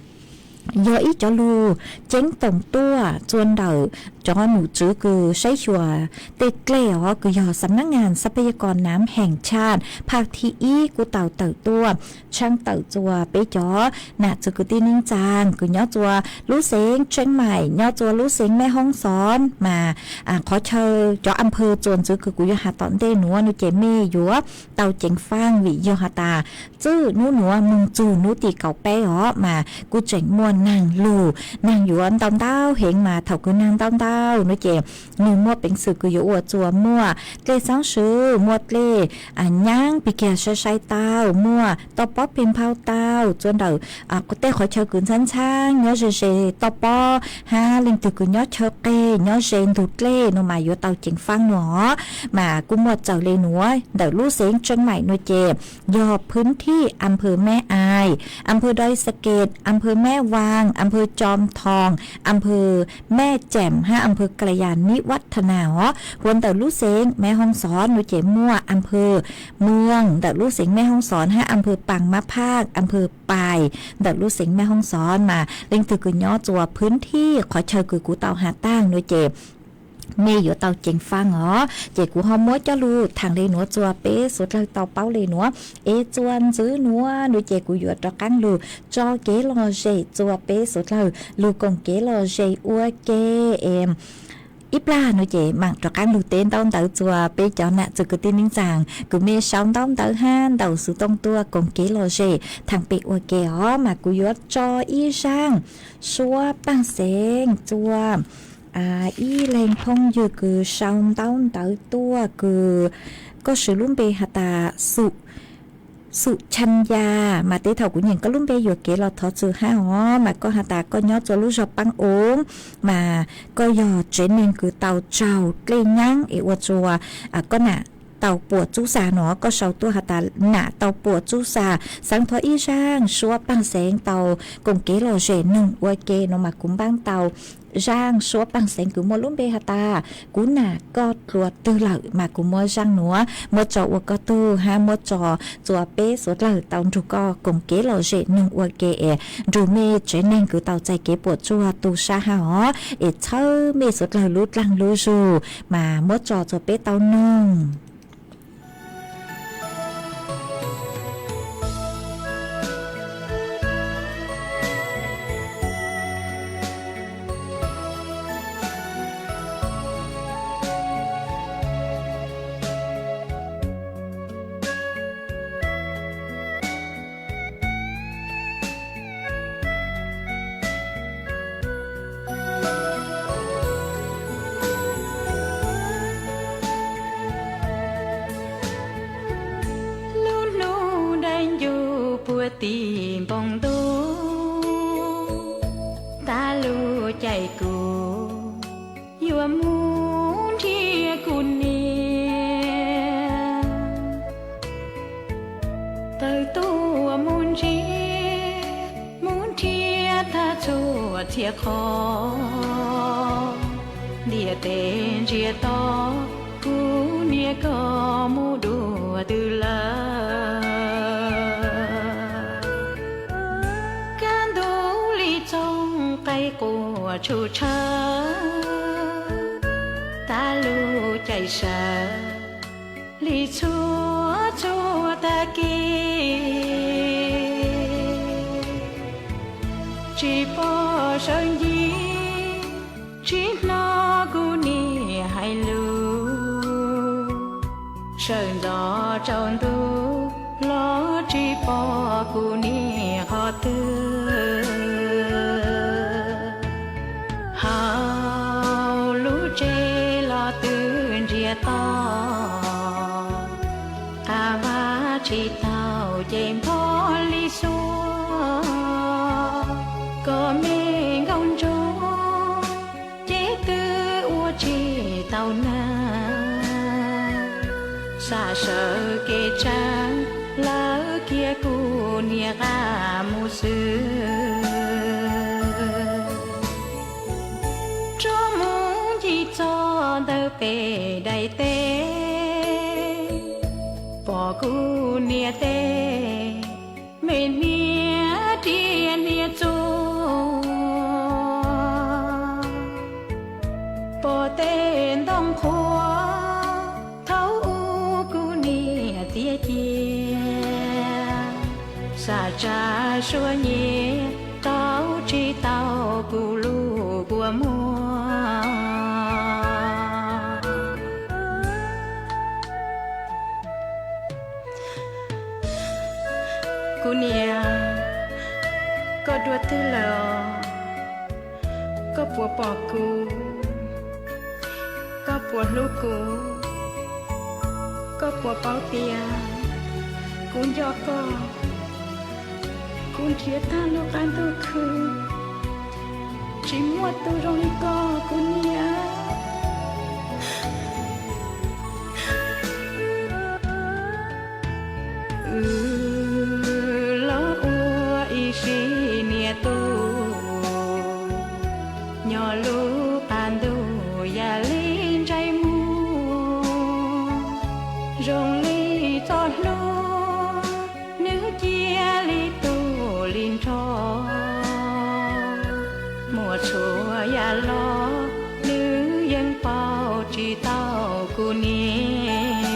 yog ib cov lug ceeb toom tuaj txua ntawm cov num tswv kws saib xyuas tej dlej os kws yog Xam Nab Ngas Xab Phab Yaj Kos Nam Heem Tshaj Phaj Thib Ib kuj tau tawm tuaj tshaaj tawm txua peb cov nam txwv kwv tij neej tsaa kws nyob txua lub xeev Tseej Maim, nyob txua lub xeev Mej Hoob Xov mas qhov chaw cov am phawv txua ntxwv kws kuv yuav has tom ntej nuav no ces mej yuav tau ceev faaj vim yog has tas txwj nub nuav moog txug nub tim kaum peb os mas kuj tseem muaj naag lug, naag yuav ntau ntau heev mas thaum kws naag ntau ntau no ces nwg muaj peev xwm kws yuav ua txua muaj dlej xaab swv, muaj dlej nyaab pig kiag saib saib tau, muaj toj pob peg nphau tau txua ntawm tej qhov chaw kws ntxhaab ntxhaab nyob ze ze toj pob hab leej twg kws nyob chaw qeg nyob ze ntug dlej no mas yuav tau ceev faaj no. Mas kuj muaj txawm le nuav ntawm lub xeev Tseej Maim no ces yog phwv thij am phawv Meb Ais, am phawv Doi Sa Ket, am phawv Meb Vaas, am phawv Coo Thoo, am phawv Meb Cem hab อำเภอกัลยาณิวัฒนา os, hu ua ntawm lub xeev Meb Hoob Xov no ces muaj อำเภอเมือง ntawm lub xeev Meb Hoob Xov hab อำเภอปางมะพร้าว อำเภอ Pais ntawm lub xeev Meb Hoob Xov. Mas leej twg kws nyob txua phwv thij qhov chaw kws kuv tau has taag no ces mej yuav tau ceev faab os. Ces kuv ho muab coj lug thaam le nuav txua peb suav dlawg tau paub le nuav, es txua ntxiv nuav no ces kuv yuav rov qaab lug tso kev lom zem txua peb suav dlawg lug koom kev lom zem ua ke. Ib plag no ces maam rov qaab lug teb ntaub ntawv txua peb cov nam txiv kwv tij neej tsaa kws mej sau ntaub ntawv hab ntaus xuv tooj tuaj koom kev lom zem thaam pem ua ke os. Mas kuv yuav tso ib zaaj suab paaj xeev txua ib leeg phooj ywg kws sau ntaub ntawv tuaj kws koj swv lub npe has tas Xum Chanh Ya. Mas teb thaum kuv nyeem koj lub npe yuam kev los thov txim hab os. Mas koj has tas koj nyob txua lub zog Paab Oob, mas koj yog tsev neeg kws tau tsaug dlej nyaab es ua txua koj nam tau puam txub xa no. Koj sau tuaj has tas nam tau puam txub xa, xaav thov ib zaaj suab paaj xeev tau koom kev lom zem noog ua ke no. Mas kuv npaab tau zaaj suab paaj xeev kws muaj lub npe has tas kuv nam koj dlua twg lawm. Mas kuv muab zaaj nuav muab tso ua koj tug hab muab tso txua peb suav dlawg tau nrug koj koom kev lom zem noog ua ke es nrug mej tsev neeg kws tau txais kev puam tsuaj tu sab hab os, es txhawb mej suav dlawg lub dlaag lub zug. Mas muab tso txua peb tau noog. Lub hnub dai ncuj puag tim npoo ntuj, tag lub caij kuv yuav mus nrhiav kuv niam. Tawm tuaj mus ntsia, mus nrhiav tag txhua txhia qhov, ntiaj teb ntsiag to, kuv niam koj mus dua twg lawm. Kaj ntug li txooj qaib quaj tshum tshawv, tag lub caij sawv li txhua txhua tag kis. Tsis pom sawv ncig, tsis hnov kuv niam hais lus, sawv ntxov tsaus ntuj los tsis pom kuv niam qhov twg. Hauv lub tsev los twb ntsiag to, qab vaj tsis tau ces npog li xuab, kom me nkauj ntsuag ces twb ua tsis tau nag. Sam sawv kev tsav lawv kiag kuv niam qab mus xwb. Rov mus ncig txog ntawm pem daim teb, pom kuv niam tej me hniav riam hniav txuas, pom tej ntoo qhuav thaum ub kuv niam tiav cia, sam tsa suab nyiav tau tsis tau kuv lub kua muag. Kuv niam, koj dua twg lawm os? Koj puas pom kuv? Koj puas hlub kuv? Koj puas paub tias kuv nco koj? Kuv nrhiav tag lub qab ntuj khwb, tsis muaj tus zoo li koj kuv niam. Wb los ua ib sim niam tub, nyob lub qab ntuj rho, muaj txhua yam los nws yeej pauj tsis tau kuv niam.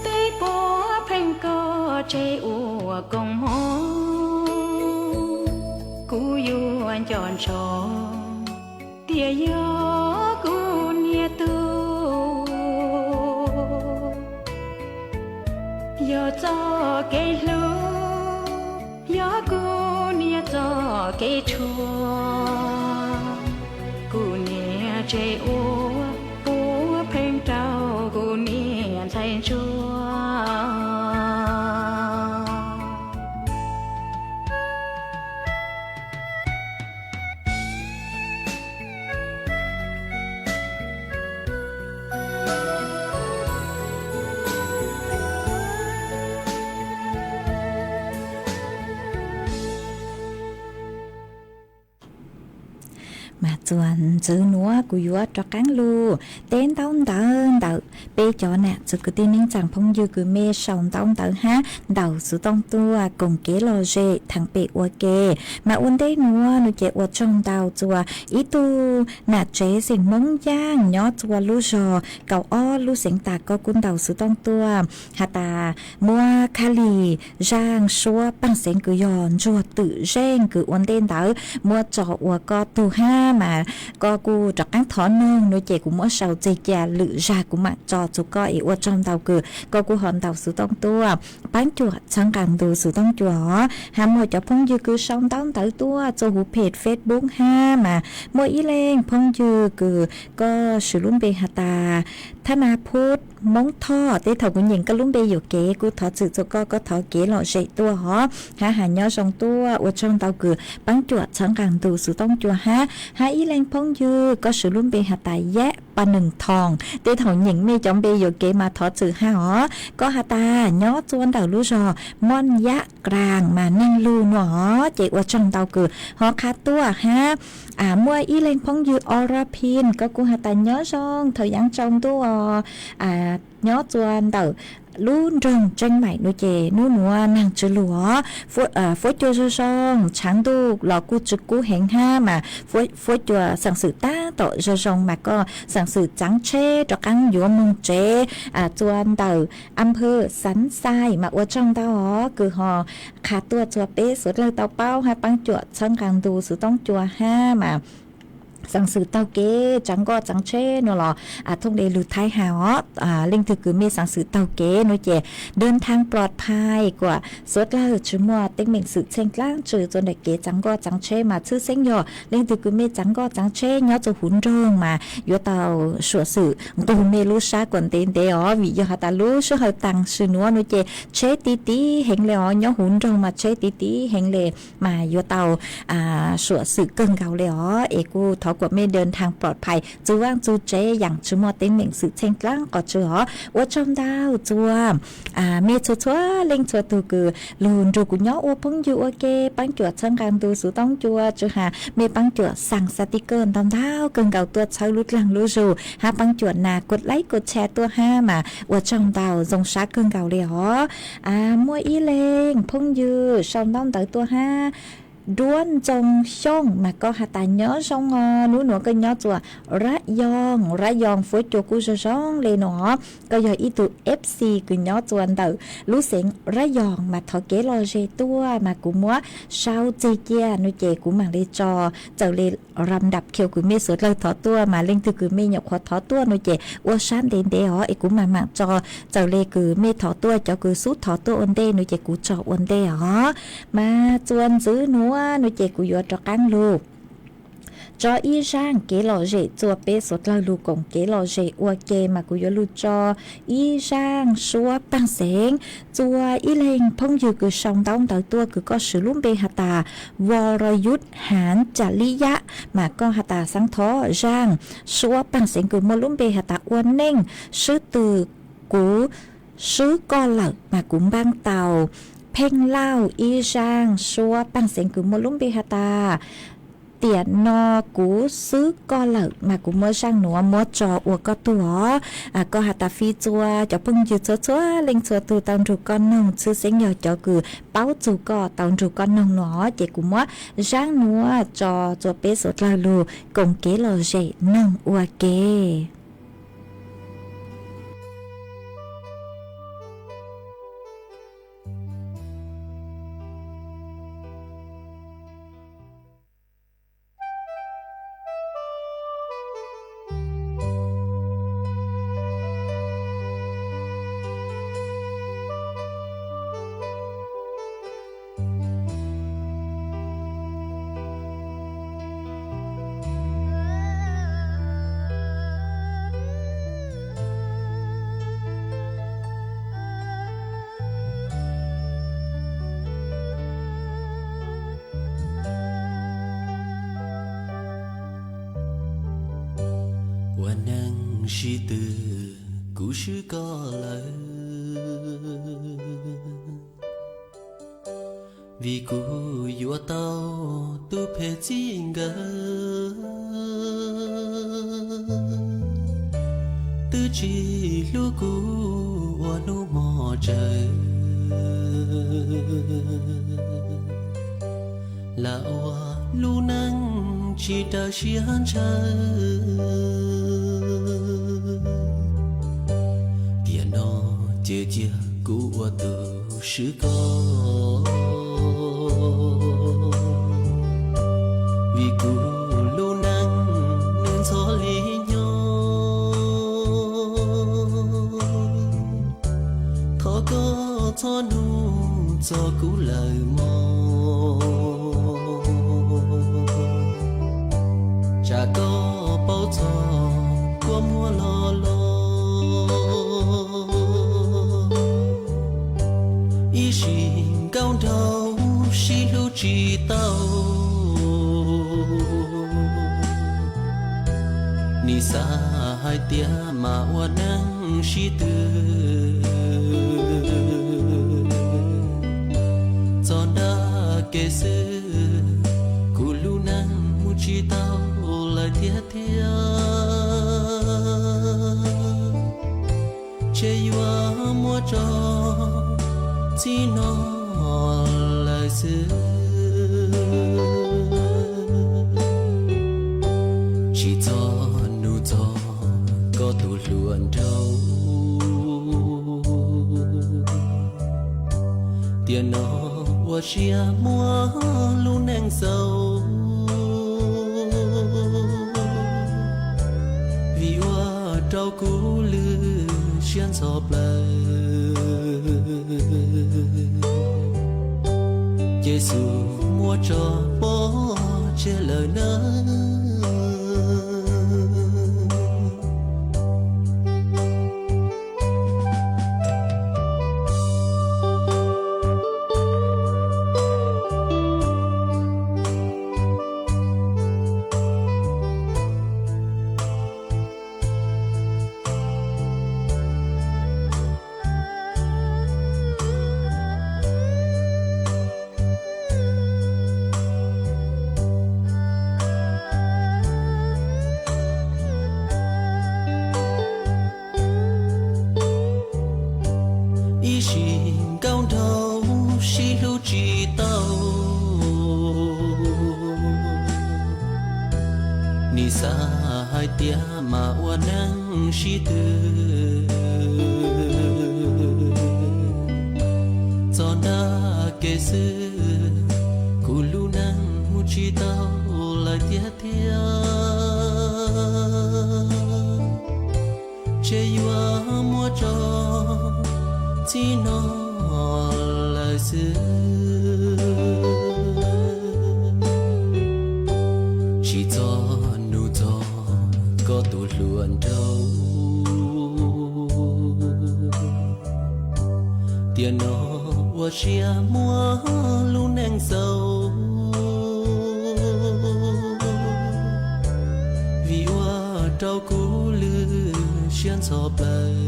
Tej puav pheej koj tseg ua koom mob, kuv yuav nco ntsoov tias yog kuv niam tug. Yog txoj kev hlub, yog kuv niam txoj kev tshuav, kuv niam tseg ua puav pheej rau kuv niam ntxhais ntsuag. Mas txuas ntxiv nuav kuv yuav rov qaab lug teb ntaub ntawv ntawm peb cov nam txiv kwv tij neej tsaa phooj ywg kws mej sau ntaub ntawv hab ntaus xuv tooj tuaj koom kev lom zem theem pem ua ke. Mas ua ntej nuav nuav ces ua tsaug ntau txuas ib tug nam tsev xeem Moob Yaaj nyob txuas lub zog kaum ob lub xeev tas koj kuj ntaus xuv tooj tuaj has tas muab Khab Lis zaaj suab paaj xeev kws yog ntsuag twm zeej kws ua ntej ntawd muab tso ua koj tug hab mas koj kuj rov qaab thov noog nuav ces kuv muab sau txeg ca lwm zag kuv maam tso txug koj es ua tsaug ntau kws koj kuj ho ntaus xuv tooj tuaj. Paab cuam txhawb nqaa ntu xuv tooj cua os. Hab muaj cov phooj ywg kws sau ntaub ntawv tuaj txuas huv phem Facebook hab mas muaj ib leeg phooj ywg kws koj swv lub npe has tas Thab Nas Phub Moob Thoj, tej thaum kuv nyeem koj lub npe yuam kev kuj thov txim txuas koj, koj thov kev lom zem tuaj os. Hab has nyob zoo tuaj ua tsaug ntau kws paab cuam txhawb nqaa ntu xuv tooj cua hab. Hab ib leeg phooj ywg koj swv lub npe has tas Yab Pa Neeg Thoom, tej thaum nyeem mej cov npe yuam kev mas thov txim hab os. Koj has tas nyob txuas ntawm lub zog Mooj Yab Kraas mas neeg lug nuav os ces ua tsaug ntau kws ho qha tuaj hab. Muaj ib leeg phooj ywg Ora Pin koj kuj has tas nyob zoo thaum yaav tsaus ntuj os, nyob txuas ntawm lub nroog Tseej Maim nuav ces nub nuav naag tsw lug os. Fuab cua zoo zoo, tshaav ntuj los kuj tsw kub heev hab mas fuab cua xeem xwm taab tom zoo zoo mas koj xeem xwm txaav tsheb rov qaab yuav moog tsev txuas ntawm a phawv Xaav Xais mas ua tsaug ntau os kws ho qha tuaj txuas peb suav dlawg tau paub hab paab cuam txhawb nqaa ntu xuv tooj cua hab mas xeem xwm taug kev tsaav nkoj tsaav tsheb nuav los thooj le lug Thaib has os. Leej twg kws mej xeem xwm taug kev nuav ces เดินทางปลอดภัย kuas suav dlawg tsi muaj teeb meem xwm txheej dlaab tsi txuas ntawm kev tsaav nkoj tsaav tsheb mas tshwj xeeb yog leej twg kws mej tsaav nkoj tsaav tsheb nyob txuas huv nroog mas yuav tau suam xwm nqug mej lub sab kuas ntev ntev os vim yog has tas lub sij hawm taam sim nuav nuav ces tsheb tiv tiv heev le os, nyob huv nroog mas tsheb tiv tiv heev le mas yuav tau suam xwm kawg nkaus le os. Es kuj thov kuas mej เดินทางปลอดภัย txug vaaj txug tsev yaam tsi muaj teeb meem xwm txheej dlaab qhov tsi os. Ua tsaug ntau txuas mej txhua txhua leej txhua tug kws lug nrug kuv nyob ua phooj ywg ua ke, paab cuam txhawb nqaa ntu xuv tooj cua tsi has mej paab cuam xaa xaa ti kawj ntau ntau kawg nkaus tuaj txhawb lub dlaag lub zug hab paab cuam nas kuas laib kuas tshaj tuaj hab mas ua tsaug ntau zoo sab kawg nkaus le os. Muaj ib leeg phooj ywg sau ntaub ntawv tuaj hab Duab Ntxoo Xyooj mas koj has tas nyob zoo os, nub nuav koj nyob txuas Rab Yoog, Rab Yoog fuab cua kuj zoo zoo le nuav. Koj yog ib tug FC kws nyob txuas ntawm lub xeev Rab Yoog mas thov kev lom zem tuaj mas kuv muab sau txeg cia nuav ces kuv maam le tso txawm le ram ndap khiu kws mej suav dlawg thov tuaj mas leej twg kws mej nyuam qhuav thov tuaj nuav ces ua sab ntev ntev os es kuv maam maam tso txawm le kws mej thov tuaj, cov kws xub thov tuaj ua ntej nuav ces kuv tso ua ntej os. Mas txuas ntxiv nuav nuav ces kuv yuav rov qaab lug tso ib zaaj kev lom zem txuas peb suav dlawg lug koom kev lom zem ua ke mas kuv yuav lug tso ib zaaj suab paaj xeev txuas ib leeg phooj ywg kws sau ntaub ntawv tuaj kws koj swv lub npe has tas Vorayut Hav Ca Li Yaj mas koj has tas xaav thov zaaj suab paaj xeev kws muaj lub npe has tas ua neej swb tw kuv swb koj lawm mas kuv npaab tau. Pheej Lauj ib zaaj suab paaj xeev kws muaj lub npe has tas Tiam no kuv xwb koj lawm mas kuv muab zaaj nuav muab tso ua koj tug os. Koj has tas fij txua cov phooj ywg txhua txhua leej txhua tug tau nrug koj noog, txhwj xeeb yog cov kws paub txug koj tau nrug koj noog no, ces kuv muab zaaj nuav tso txua peb suav dlawg lug koom kev lom zem noog ua ke. Ua neej sib tw, kuv swb koj lawm, vim kuv yuav tau tus phem txij nkawm, twb tsis hlub kuv ua hnub mos tsawg, lam ua lub neej tsis daws siab ntshaw. Tiam no ces cia kuv ua tus swb koj, vim kuv lub neej nws ntxhov li nyob. Thov koj txhob nug txog kuv lawm mog, tsam koj paub txog kua muag loj loj. Ib sim nkaus nraug sib hlub tsis tau, nim xav hais tias mam ua neej sib tw. Txog nram kev xwb, kuv lub neej mus tsis tau lawm tiag tiag. Ces yuav muab tso txij no lawm xwb. Tsis txhob nug txog koj tus hluas nraug, tiam no ua siab muab lub neej xaus, vim ua rau kuv lwj siab ntxhov plaws. Ces xub muab tso pov tseg lawm nawb. Ib sim nkaus nraug sib hlub tsis tau, nim xav hais tias mam ua neej sib tw. Txog nram kev xwb, kuv lub neej mus tsis tau lawm tiag tiag. Ces yuav muab tso txij no lawm xwb. Tsis txhob nug txog koj tus hluas nraug, tiam no ua siab muab lub neej xaus, vim ua rau kuv lwj siab ntxhov plaws.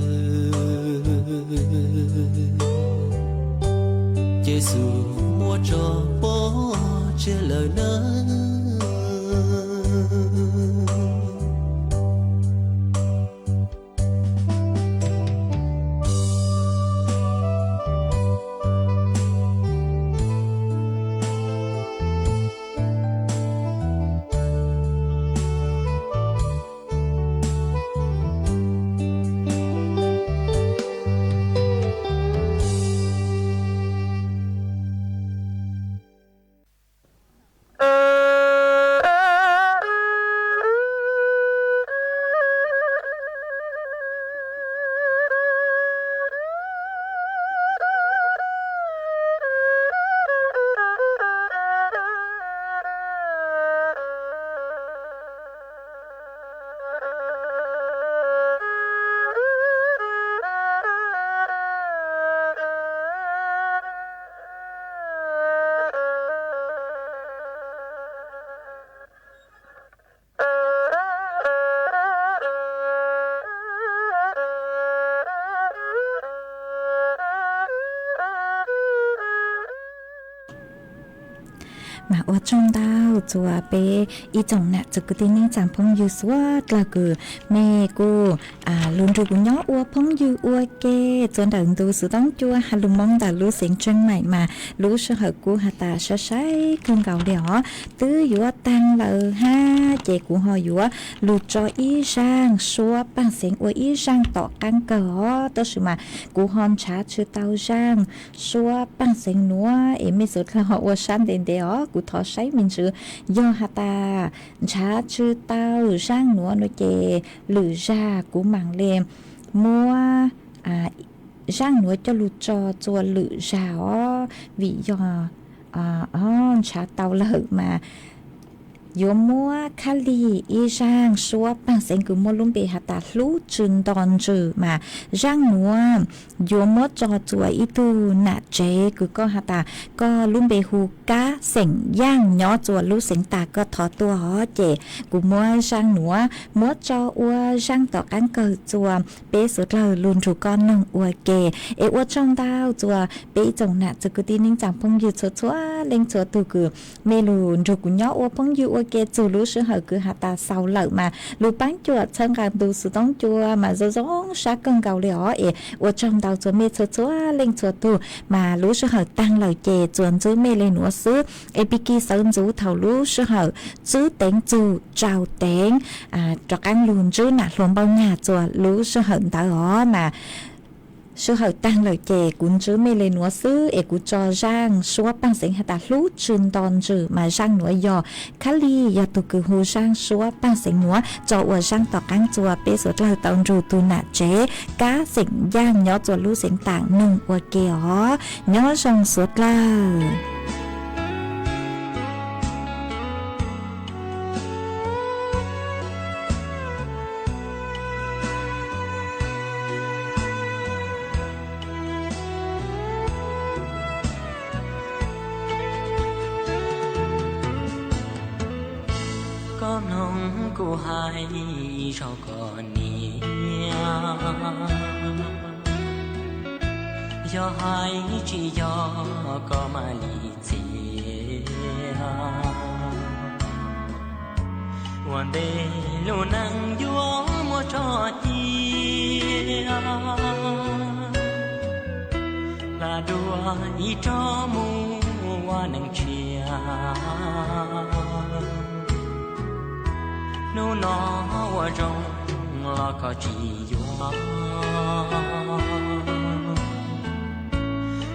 Ces xub muab tso pov tseg lawm nawb. Ua tsaug ntau txuas peb ib tsoom nam txiv kwv tij neej tsa phooj ywg suav dlawg kws mej kuj lug nrug kuv nyob ua phooj ywg ua ke txuas ntawm ntu xov tooj cua has lug moo ntawm lub xeev Tseej Maim mas lub sij hawm kuj has tas sai sai kawg nkaus li os. Twb yuav taag lawm hab ces kuv ho yuav lug tso ib zaaj suab paaj xeev ua ib zaaj tom qaab kawg os, tab sis mas kuv ho nrhav tsi tau zaaj suab paaj xeev nuav es mej suav dlawg ho ua sab ntev ntev os, kuv thov saib me ntsis. Yog has tas nrhav tsi tau zaaj nuav no ces lwm zag kuv maam le muab zaaj nuav coj lug tso txuas lwm zag os, vim yog nrhav tau lawm mas yuav muab khab lig ib zaaj suab paaj xeev kws muaj lub npe has tas hlub tsi nto ntsws mas zaaj nuav yuav muab tso txuas ib tug nam tsev kws koj has tas koj lub npe hu Kab xeem Yaaj nyob txuas lub xeev tas koj thov tuaj os, ces kuv muab zaaj nuav muab tso ua zaaj tom qaab kawg txuas peb suav dlawg lug nrug koj noog ua ke. Es ua tsaug ntau txuas peb ib tsoom nam txiv kwv tij neej tsa phooj ywg txhua txhua leej txhua tug kws mej lug nrug kuv nyob ua phooj ywg ua ke txug lub sij hawm kws has tas xaus lawm mas lug paab cuam txhawb nqa ntu xov tooj cua mas zoo zoo sab kawg nkaus li os. Es ua tsaug ntau txuas mej txhua txhua leej txhua tug mas lub sij hawm taag lawm ces txuas ntsib mej le nuav xwb. Es pig kig sawv ntxuv thaum lub sij hawm tswb teev txug tsau teev rov qaab lug ntsib nam hluas npauj nyag txuas lub sij hawm ntawd os mas sij hawm taag lawm ces kuv ntsib mej le nuav xwb. Es kuv tso zaaj suab paaj xeev has tas hlub tsi nto ntsws mas zaaj nuav yog khab lig yog tug kws hu zaaj suab paaj xeev nuav tso ua zaaj tom qaab txuas peb suav dlawg tau nrug tug nam tsev Kab xeem Yaaj nyob txuas lub xeev tas noog ua ke os. Nyob zoo suav dlawg. Koj mloog kuv hais zog koj niam, yog hais tsis yog koj mam li txiav. Ua ntej lub neej yuav muaj tso cia, hla dua ib tsob mus ua neej tshiab. Hnub no ua zoo los koj tsis yuav,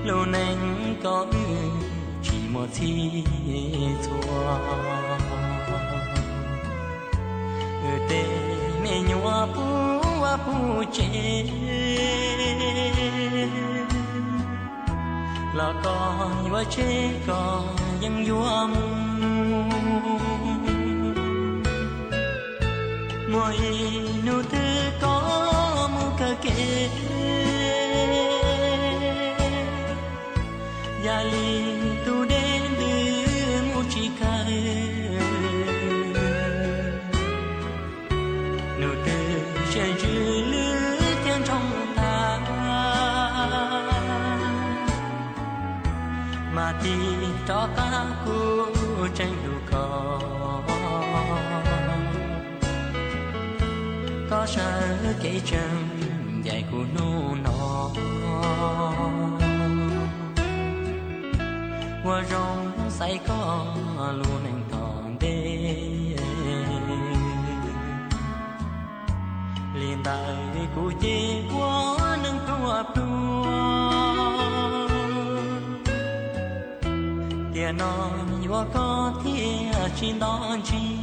lub neej koj wb tsis muaj txhij txhua. Wb tej me nyuam puv vaj puv tsev los koj yuav tseg koj yeej yuav mus. Muaj ib hnub twg koj mus kawm kev, yam li tus dej ntws mus tsis kawg. Hnub twg sib ntsib lwm tiam ntsoo tag, mam tig rov qab kuv tseem hlub koj. Koj sawv kev tseem ncaim kuv hnub no, ua zoo xaiv koj lub neej tom ntej. Li ntawd kuv ces ua neej pluag pluag, tiam no yuav koj thiaj tsis nto ntsig.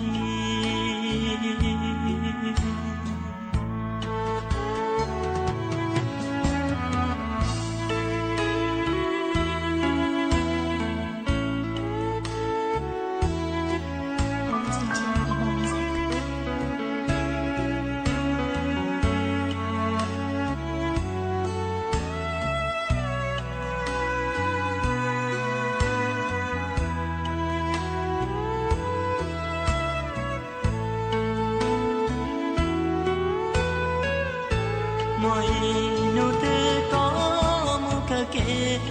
Muaj ib hnub twg koj mus kawm kev,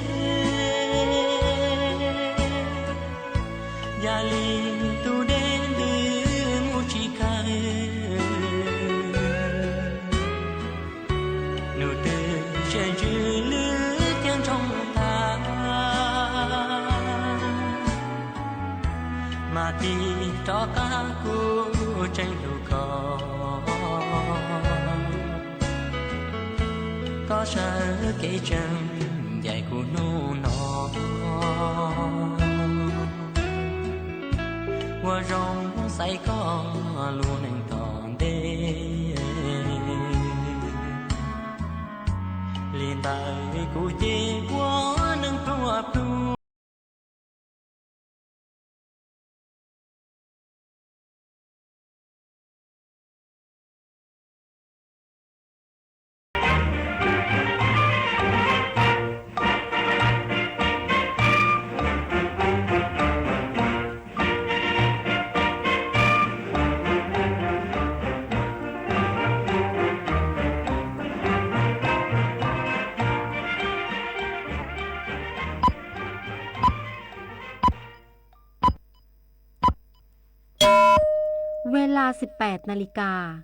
Tig rov qab kuv tseem hlub koj, koj sawv kev tseem ncaim kuv hnub no. Ua zoo xaiv koj lub neej tom ntej, li ntawd kuv ces ua neej pluag plug. Ves las siv pem nas lis kas.